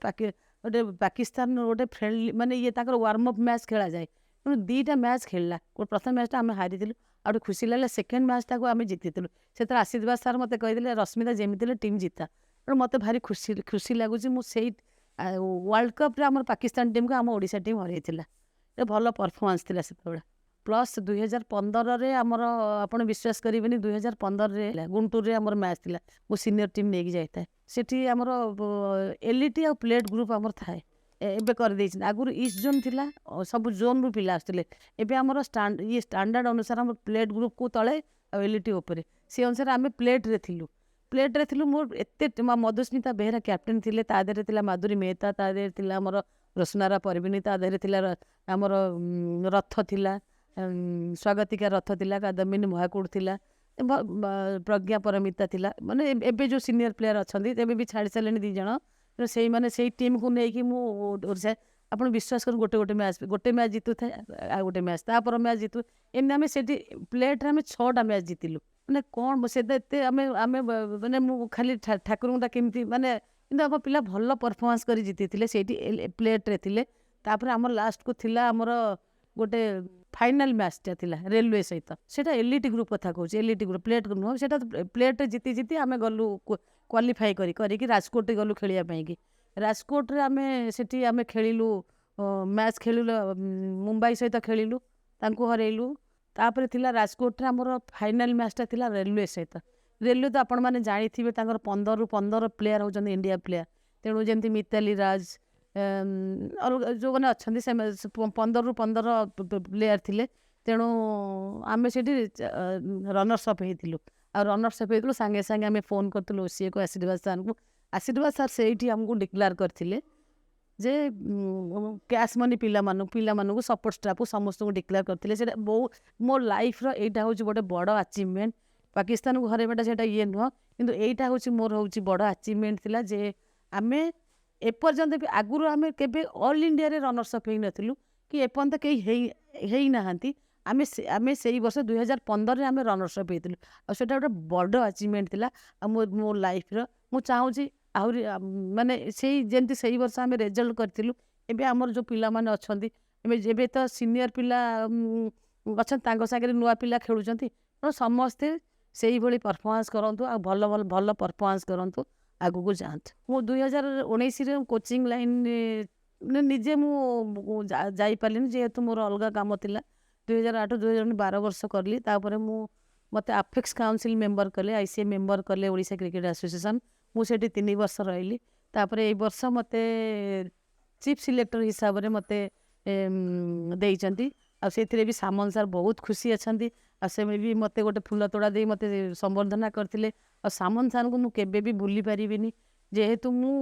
ଗୋଟେ ପାକିସ୍ତାନ ଗୋଟେ ଫ୍ରେଣ୍ଡଲି, ମାନେ ଇଏ ତାଙ୍କର ୱାର୍ମ ଅପ୍ ମ୍ୟାଚ୍ ଖେଳାଯାଏ। ତେଣୁ ଦୁଇଟା ମ୍ୟାଚ୍ ଖେଳିଲା। ପ୍ରଥମ ମ୍ୟାଚ୍ଟା ଆମେ ହାରିଥିଲୁ, ଆଉ ଗୋଟେ ଖୁସି ଲାଗିଲା, ସେକେଣ୍ଡ ମ୍ୟାଚ୍ଟାକୁ ଆମେ ଜିତିଥିଲୁ। ସେତେବେଳେ ଆଶୀର୍ବାଦ ସାର୍ ମୋତେ କହିଥିଲେ, "ରଶ୍ମିତା, ଯେମିତି ହେଲେ ଟିମ୍ ଜିତା।" ତେଣୁ ମୋତେ ଭାରି ଖୁସି ଖୁସି ଲାଗୁଛି। ମୁଁ ସେଇ ୱାର୍ଲଡ଼ କପ୍ରେ ଆମର ପାକିସ୍ତାନ ଟିମ୍କୁ ଆମ ଓଡ଼ିଶା ଟିମ୍ ହରାଇଥିଲା। ଏ ଭଲ ପରଫର୍ମାନ୍ସ ଥିଲା ସେତେବେଳେ। ପ୍ଲସ୍ 2015ରେ ଆମର, ଆପଣ ବିଶ୍ୱାସ କରିବେନି, 2015ରେ ଗୁଣ୍ଟୁରରେ ଆମର ମ୍ୟାଚ୍ ଥିଲା। ମୁଁ ସିନିୟର ଟିମ୍ ନେଇକି ଯାଇଥାଏ। ସେଠି ଆମର ଏଲିଟି ଆଉ ପ୍ଲେଟ୍ ଗ୍ରୁପ୍ ଆମର ଥାଏ। ଏବେ କରିଦେଇଛନ୍ତି। ଆଗରୁ ଇଷ୍ଟ ଜୋନ୍ ଥିଲା, ସବୁ ଜୋନ୍ରୁ ପିଲା ଆସୁଥିଲେ। ଏବେ ଆମର ଇଏ ଷ୍ଟାଣ୍ଡାର୍ଡ଼ ଅନୁସାରେ ଆମର ପ୍ଲେଟ୍ ଗ୍ରୁପ୍କୁ ତଳେ ଆଉ ଏଲିଟି ଉପରେ। ସେ ଅନୁସାରେ ଆମେ ପ୍ଲେଟ୍ରେ ଥିଲୁ, ପ୍ଲେଟ୍ରେ ଥିଲୁ। ମୋର ଏତେ ମଧୁସ୍ମିତା ବେହେରା କ୍ୟାପ୍ଟେନ୍ ଥିଲେ, ତା ଦେହରେ ଥିଲା ମାଧୁରୀ ମେହତା, ତା ଦେହରେ ଥିଲା ଆମର ରୋଶନାରା ପରବିନୀ, ତା ଦେହରେ ଥିଲା ଆମର ରଥ ଥିଲା, ସ୍ୱାଗତିକା ରଥ ଥିଲା, କାଦମ୍ବିନୀ ମହାକୁଡ଼ ଥିଲା, ପ୍ରଜ୍ଞା ପରମିତା ଥିଲା। ମାନେ ଏବେ ଯେଉଁ ସିନିୟର ପ୍ଲେୟାର ଅଛନ୍ତି, ଏବେ ବି ଛାଡ଼ି ସାରିଲେଣି ଦୁଇ ଜଣ। ତେଣୁ ସେଇମାନେ ସେଇ ଟିମ୍କୁ ନେଇକି ମୁଁ ଓଡ଼ିଶା, ଆପଣ ବିଶ୍ୱାସ କରନ୍ତୁ, ଗୋଟେ ଗୋଟେ ମ୍ୟାଚ୍, ଗୋଟେ ମ୍ୟାଚ୍ ଜିତୁଥାଏ, ଆଉ ଗୋଟେ ମ୍ୟାଚ୍, ତାପର ମ୍ୟାଚ୍ ଜିତୁ। ଏମିତି ଆମେ ସେଠି ପ୍ଲେଟ୍ରେ ଆମେ ଛଅଟା ମ୍ୟାଚ୍ ଜିତିଲୁ। ମାନେ କ'ଣ ସେ ଏତେ ଆମେ ମାନେ ମୁଁ ଖାଲି ଠାକୁରଙ୍କୁ କେମିତି ମାନେ, କିନ୍ତୁ ଆମ ପିଲା ଭଲ ପରଫର୍ମାନ୍ସ କରି ଜିତିଥିଲେ। ସେଇଠି ପ୍ଲେଟ୍ରେ ଥିଲେ। ତାପରେ ଆମର ଲାଷ୍ଟକୁ ଥିଲା, ଆମର ଗୋଟେ ଫାଇନାଲ୍ ମ୍ୟାଚ୍ଟା ଥିଲା ରେଲୱେ ସହିତ। ସେଇଟା ଏଲିଟି ଗ୍ରୁପ୍ କଥା କହୁଛି, ଏଲିଟି ଗ୍ରୁପ୍, ପ୍ଲେଟ୍ ନୁହଁ। ସେଇଟା ପ୍ଲେଟ୍ରେ ଜିତି ଜିତି ଆମେ ଗଲୁ କ୍ୱାଲିଫାଇ କରିକି ରାଜକୋଟ ଗଲୁ ଖେଳିବା ପାଇଁକି। ରାଜକୋଟରେ ଆମେ ସେଠି ଆମେ ଖେଳିଲୁ, ମ୍ୟାଚ୍ ଖେଳିଲୁ, ମୁମ୍ବାଇ ସହିତ ଖେଳିଲୁ, ତାଙ୍କୁ ହରେଇଲୁ। ତାପରେ ଥିଲା ରାଜକୋଟରେ ଆମର ଫାଇନାଲ୍ ମ୍ୟାଚ୍ଟା ଥିଲା ରେଲୱେ ସହିତ। ରେଲୱେ ତ ଆପଣମାନେ ଜାଣିଥିବେ, ତାଙ୍କର 15ରୁ 15 ପ୍ଲେୟାର ହେଉଛନ୍ତି ଇଣ୍ଡିଆ ପ୍ଲେୟାର। ତେଣୁ ଯେମିତି ମିତାଲି ରାଜ, ଅଲଗା ଯେଉଁମାନେ ଅଛନ୍ତି, ସେମାନେ 15ରୁ 15 ପ୍ଲେୟାର ଥିଲେ। ତେଣୁ ଆମେ ସେଠି ରନର୍ସ ଅପ୍ ହେଇଥିଲୁ। ଆଉ ରନର୍ସ ଅପ୍ ହେଇଥିଲୁ, ସାଙ୍ଗେ ସାଙ୍ଗେ ଆମେ ଫୋନ୍ କରିଥିଲୁ ଓସିଏକୁ, ଆଶୀର୍ବାଦ ସାର୍ଙ୍କୁ। ଆଶୀର୍ବାଦ ସାର୍ ସେଇଠି ଆମକୁ ଡିକ୍ଲେୟାର କରିଥିଲେ ଯେ କ୍ୟାସ୍ ମନି ପିଲାମାନଙ୍କୁ, ସପୋର୍ଟ ଷ୍ଟାଫ୍କୁ, ସମସ୍ତଙ୍କୁ ଡିକ୍ଲେୟାର କରିଥିଲେ। ସେଇଟା ବହୁ ମୋ ଲାଇଫ୍ର ଏଇଟା ହେଉଛି ଗୋଟେ ବଡ଼ ଆଚିଭମେଣ୍ଟ। ପାକିସ୍ତାନକୁ ହରାଇବାଟା ସେଇଟା ଇଏ ନୁହଁ, କିନ୍ତୁ ଏଇଟା ହେଉଛି ମୋର ହେଉଛି ବଡ଼ ଆଚିଭମେଣ୍ଟ ଥିଲା ଯେ ଆମେ ଏପର୍ଯ୍ୟନ୍ତ ବି, ଆଗରୁ ଆମେ କେବେ ଅଲ୍ ଇଣ୍ଡିଆରେ ରନର୍ସ ଅପ୍ ହେଇନଥିଲୁ କି ଏପର୍ଯ୍ୟନ୍ତ କେହି ହେଇନାହାନ୍ତି। ଆମେ ସେଇ ବର୍ଷ 2015ରେ ଆମେ ରନର୍ସ ଅପ୍ ହେଇଥିଲୁ। ଆଉ ସେଇଟା ଗୋଟେ ବଡ଼ ଆଚିଭମେଣ୍ଟ ଥିଲା। ଆଉ ମୋ ମୋ ଲାଇଫ୍ର ମୁଁ ଚାହୁଁଛି ଆହୁରି ମାନେ ସେଇ ଯେମିତି ସେଇ ବର୍ଷ ଆମେ ରେଜଲ୍ଟ କରିଥିଲୁ, ଏବେ ଆମର ଯେଉଁ ପିଲାମାନେ ଅଛନ୍ତି, ଏବେ ଏବେ ତ ସିନିୟର ପିଲା ଅଛନ୍ତି, ତାଙ୍କ ସାଙ୍ଗରେ ନୂଆ ପିଲା ଖେଳୁଛନ୍ତି। ତେଣୁ ସମସ୍ତେ ସେଇଭଳି ପରଫର୍ମାନ୍ସ କରନ୍ତୁ ଆଉ ଭଲ ଭଲ ଭଲ ପରଫର୍ମାନ୍ସ କରନ୍ତୁ, ଆଗକୁ ଯାଆନ୍ତୁ। ମୁଁ 2019ରେ କୋଚିଂ ଲାଇନ୍ ନିଜେ ମୁଁ ଯାଇପାରିଲିନି, ଯେହେତୁ ମୋର ଅଲଗା କାମ ଥିଲା। 2008, 2019, 12 ବର୍ଷ କଲି। ତାପରେ ମୁଁ ମୋତେ ଆପେକ୍ସ କାଉନସିଲ୍ ମେମ୍ବର କଲେ, ଆଇସିଏ ମେମ୍ବର କଲେ ଓଡ଼ିଶା କ୍ରିକେଟ ଆସୋସିଏସନ୍। ମୁଁ ସେଠି 3 ବର୍ଷ ରହିଲି। ତାପରେ ଏଇ ବର୍ଷ ମୋତେ ଚିଫ୍ ସିଲେକ୍ଟର ହିସାବରେ ମୋତେ ଦେଇଛନ୍ତି। ଆଉ ସେଥିରେ ବି ସାମଲ ସାର୍ ବହୁତ ଖୁସି ଅଛନ୍ତି। ଆଉ ସେ ବି ମୋତେ ଗୋଟେ ଫୁଲ ତୋଡ଼ା ଦେଇ ମୋତେ ସମ୍ବର୍ଦ୍ଧନା କରିଥିଲେ। ଆଉ ସାମନ୍ତ ସାର୍ଙ୍କୁ ମୁଁ କେବେ ବି ଭୁଲି ପାରିବିନି। ଯେହେତୁ ମୁଁ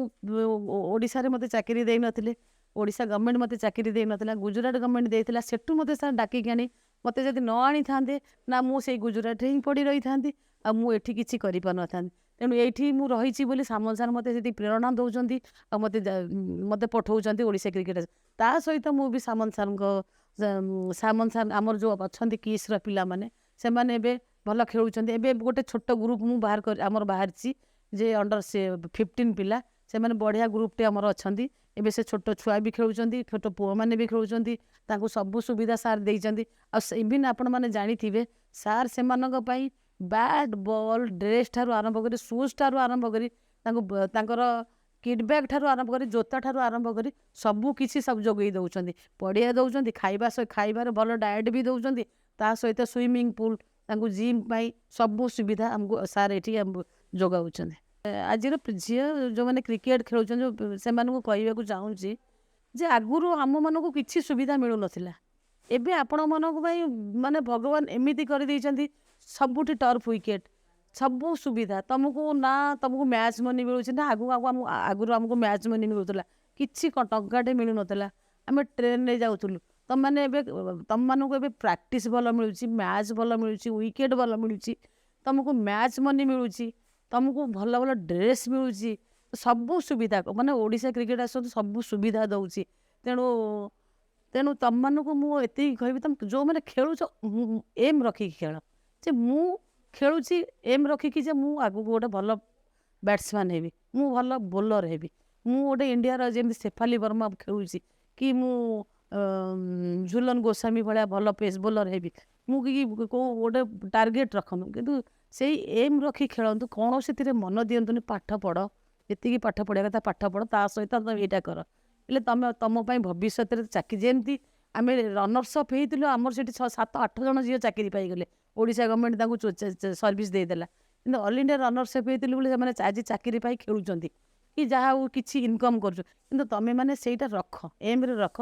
ଓଡ଼ିଶାରେ ମୋତେ ଚାକିରି ଦେଇନଥିଲେ, ଓଡ଼ିଶା ଗଭର୍ଣ୍ଣମେଣ୍ଟ ମୋତେ ଚାକିରି ଦେଇନଥିଲା, ଗୁଜୁରାଟ ଗଭର୍ଣ୍ଣମେଣ୍ଟ ଦେଇଥିଲା। ସେଠୁ ମୋତେ ସାର୍ ଡାକିକି ଆଣି ମୋତେ ଯଦି ନ ଆଣିଥାନ୍ତେ ନା, ମୁଁ ସେଇ ଗୁଜୁରାଟରେ ହିଁ ପଡ଼ି ରହିଥାନ୍ତି ଆଉ ମୁଁ ଏଠି କିଛି କରିପାରିନଥାନ୍ତି। ତେଣୁ ଏଇଠି ମୁଁ ରହିଛି ବୋଲି ସାମଲ ସାର୍ ମୋତେ ସେତିକି ପ୍ରେରଣା ଦେଉଛନ୍ତି ଆଉ ମୋତେ ପଠଉଛନ୍ତି ଓଡ଼ିଶା କ୍ରିକେଟ। ତା ସହିତ ମୁଁ ବି ସାମନ୍ତ ସାର୍ଙ୍କ, ସାମନ୍ତ ସାର୍ ଆମର ଯେଉଁ ଅଛନ୍ତି କିସ୍ର ପିଲାମାନେ, ସେମାନେ ଏବେ ଭଲ ଖେଳୁଛନ୍ତି। ଏବେ ଗୋଟେ ଛୋଟ ଗ୍ରୁପ୍ ମୁଁ ବାହାର କରି ଆମର ବାହାରିଛି ଯେ ଅଣ୍ଡର ସେ 15 ପିଲା, ସେମାନେ ବଢ଼ିଆ ଗ୍ରୁପ୍ଟେ ଆମର ଅଛନ୍ତି। ଏବେ ସେ ଛୋଟ ଛୁଆ ବି ଖେଳୁଛନ୍ତି, ଛୋଟ ପୁଅମାନେ ବି ଖେଳୁଛନ୍ତି। ତାଙ୍କୁ ସବୁ ସୁବିଧା ସାର୍ ଦେଇଛନ୍ତି। ଆଉ ଇଭିନ୍ ଆପଣମାନେ ଜାଣିଥିବେ, ସାର୍ ସେମାନଙ୍କ ପାଇଁ ବ୍ୟାଟ୍, ବଲ୍, ଡ୍ରେସ୍ ଠାରୁ ଆରମ୍ଭ କରି, ସୁଜ୍ ଠାରୁ ଆରମ୍ଭ କରି, ତାଙ୍କୁ ତାଙ୍କର କିଟ୍ ବ୍ୟାଗ୍ ଠାରୁ ଆରମ୍ଭ କରି, ଜୋତା ଠାରୁ ଆରମ୍ଭ କରି ସବୁ କିଛି ସବୁ ଯୋଗାଇ ଦେଉଛନ୍ତି। ପଡ଼ିଆ ଦେଉଛନ୍ତି, ଖାଇବା ଖାଇବାରେ ଭଲ ଡାଏଟ୍ ବି ଦେଉଛନ୍ତି। ତା ସହିତ ସୁଇମିଂ ପୁଲ୍, ତାଙ୍କୁ ଜିମ୍ ପାଇଁ ସବୁ ସୁବିଧା ଆମକୁ ସାର୍ ଏଠି ଆମକୁ ଯୋଗାଉଛନ୍ତି। ଆଜିର ଝିଅ ଯେଉଁମାନେ କ୍ରିକେଟ ଖେଳୁଛନ୍ତି, ସେମାନଙ୍କୁ କହିବାକୁ ଚାହୁଁଛି ଯେ ଆଗରୁ ଆମମାନଙ୍କୁ କିଛି ସୁବିଧା ମିଳୁନଥିଲା। ଏବେ ଆପଣମାନଙ୍କ ପାଇଁ ମାନେ ଭଗବାନ ଏମିତି କରିଦେଇଛନ୍ତି, ସବୁଠି ଟର୍ଫ ୱିକେଟ୍, ସବୁ ସୁବିଧା ତମକୁ। ନା ତମକୁ ମ୍ୟାଚ୍ ମନି ମିଳୁଛି ନା ଆଗକୁ ଆଗରୁ ଆମକୁ ମ୍ୟାଚ୍ ମନି ମିଳୁଥିଲା, କିଛି ଟଙ୍କାଟେ ମିଳୁନଥିଲା। ଆମେ ଟ୍ରେନରେ ଯାଉଥିଲୁ। ତମମାନେ ଏବେ ତମମାନଙ୍କୁ ଏବେ ପ୍ରାକ୍ଟିସ୍ ଭଲ ମିଳୁଛି, ମ୍ୟାଚ୍ ଭଲ ମିଳୁଛି, ୱିକେଟ୍ ଭଲ ମିଳୁଛି, ତମକୁ ମ୍ୟାଚ୍ ମନି ମିଳୁଛି, ତମକୁ ଭଲ ଭଲ ଡ୍ରେସ୍ ମିଳୁଛି, ସବୁ ସୁବିଧା। ମାନେ ଓଡ଼ିଶା କ୍ରିକେଟ ଆସନ୍ତୁ ସବୁ ସୁବିଧା ଦେଉଛି। ତେଣୁ ତେଣୁ ତମମାନଙ୍କୁ ମୁଁ ଏତିକି କହିବି, ତମେ ଯେଉଁମାନେ ଖେଳୁଛ, ଏମ୍ ରଖିକି ଖେଳ ଯେ ମୁଁ ଖେଳୁଛି ଏମ୍ ରଖିକି ଯେ ମୁଁ ଆଗକୁ ଗୋଟେ ଭଲ ବ୍ୟାଟ୍ସମ୍ୟାନ୍ ହେବି, ମୁଁ ଭଲ ବୋଲର ହେବି, ମୁଁ ଗୋଟେ ଇଣ୍ଡିଆର ଯେମିତି ଶେଫାଲି ବର୍ମା ଖେଳୁଛି କି ମୁଁ ଝୁଲନ ଗୋସ୍ୱାମୀ ଭଳିଆ ଭଲ ପେସ୍ ବୋଲର ହେବି, ମୁଁ କି କେଉଁ ଗୋଟେ ଟାର୍ଗେଟ୍ ରଖନ୍ତୁ, କିନ୍ତୁ ସେଇ ଏମ୍ ରଖି ଖେଳନ୍ତୁ। କୌଣସିଥିରେ ମନ ଦିଅନ୍ତୁନି। ପାଠ ପଢ଼, ଯେତିକି ପାଠ ପଢ଼ିବା କଥା ପାଠ ପଢ଼, ତା ସହିତ ତମେ ଏଇଟା କର। ହେଲେ ତମେ ତମ ପାଇଁ ଭବିଷ୍ୟତରେ ଚାକିରି, ଯେମିତି ଆମେ ରନର୍ସ ଅପ୍ ହେଇଥିଲୁ, ଆମର ସେଠି ଛଅ ସାତ ଆଠ ଜଣ ଝିଅ ଚାକିରି ପାଇଗଲେ। ଓଡ଼ିଶା ଗଭର୍ଣ୍ଣମେଣ୍ଟ ତାଙ୍କୁ ସର୍ଭିସ୍ ଦେଇଦେଲା। କିନ୍ତୁ ଅଲ୍ ଇଣ୍ଡିଆ ରନର୍ସ ଅପ୍ ହେଇଥିଲୁ ବୋଲି ସେମାନେ ଆଜି ଚାକିରି ପାଇ ଖେଳୁଛନ୍ତି କି ଯାହା ହଉ କିଛି ଇନକମ୍ କରୁଛୁ। କିନ୍ତୁ ତମେମାନେ ସେଇଟା ରଖ, ଏମ୍ରେ ରଖ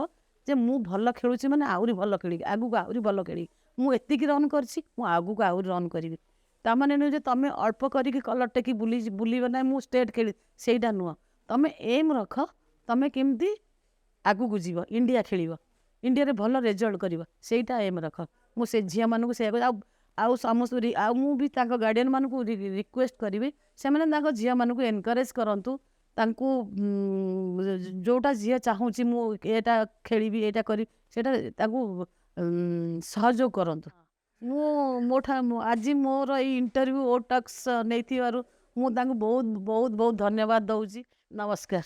ଯେ ମୁଁ ଭଲ ଖେଳୁଛି ମାନେ ଆହୁରି ଭଲ ଖେଳିବି, ଆଗକୁ ଆହୁରି ଭଲ ଖେଳିବି। ମୁଁ ଏତିକି ରନ୍ କରିଛି, ମୁଁ ଆଗକୁ ଆହୁରି ରନ୍ କରିବି। ତାମାନେ ନୁହେଁ ଯେ ତମେ ଅଳ୍ପ କରିକି କଲର୍ ଟେକି ବୁଲି ବୁଲିବ ନାହିଁ, ମୁଁ ଷ୍ଟେଟ୍ ଖେଳି, ସେଇଟା ନୁହଁ। ତମେ ଏମ୍ ରଖ, ତମେ କେମିତି ଆଗକୁ ଯିବ, ଇଣ୍ଡିଆ ଖେଳିବ, ଇଣ୍ଡିଆରେ ଭଲ ରେଜଲ୍ଟ କରିବ, ସେଇଟା ଏମ୍ ରଖ। ମୁଁ ସେ ଝିଅମାନଙ୍କୁ ସେଇଆ ଆଉ ଆଉ ସମସ୍ତ ଆଉ ମୁଁ ବି ତାଙ୍କ ଗାର୍ଡ଼ିଆନମାନଙ୍କୁ ରିକ୍ୱେଷ୍ଟ କରିବି, ସେମାନେ ତାଙ୍କ ଝିଅମାନଙ୍କୁ ଏନକରେଜ୍ କରନ୍ତୁ। ତାଙ୍କୁ ଯେଉଁଟା ଝିଅ ଚାହୁଁଛି, ମୁଁ ଏଇଟା ଖେଳିବି, ଏଇଟା କରିବି, ସେଇଟା ତାକୁ ସହଯୋଗ କରନ୍ତୁ। ମୁଁ ମୋ ଆଜି ମୋର ଏଇ ଇଣ୍ଟରଭ୍ୟୁ ଓ ଟକ୍ସ ନେଇଥିବାରୁ ମୁଁ ତାଙ୍କୁ ବହୁତ ବହୁତ ବହୁତ ଧନ୍ୟବାଦ ଦେଉଛି। ନମସ୍କାର।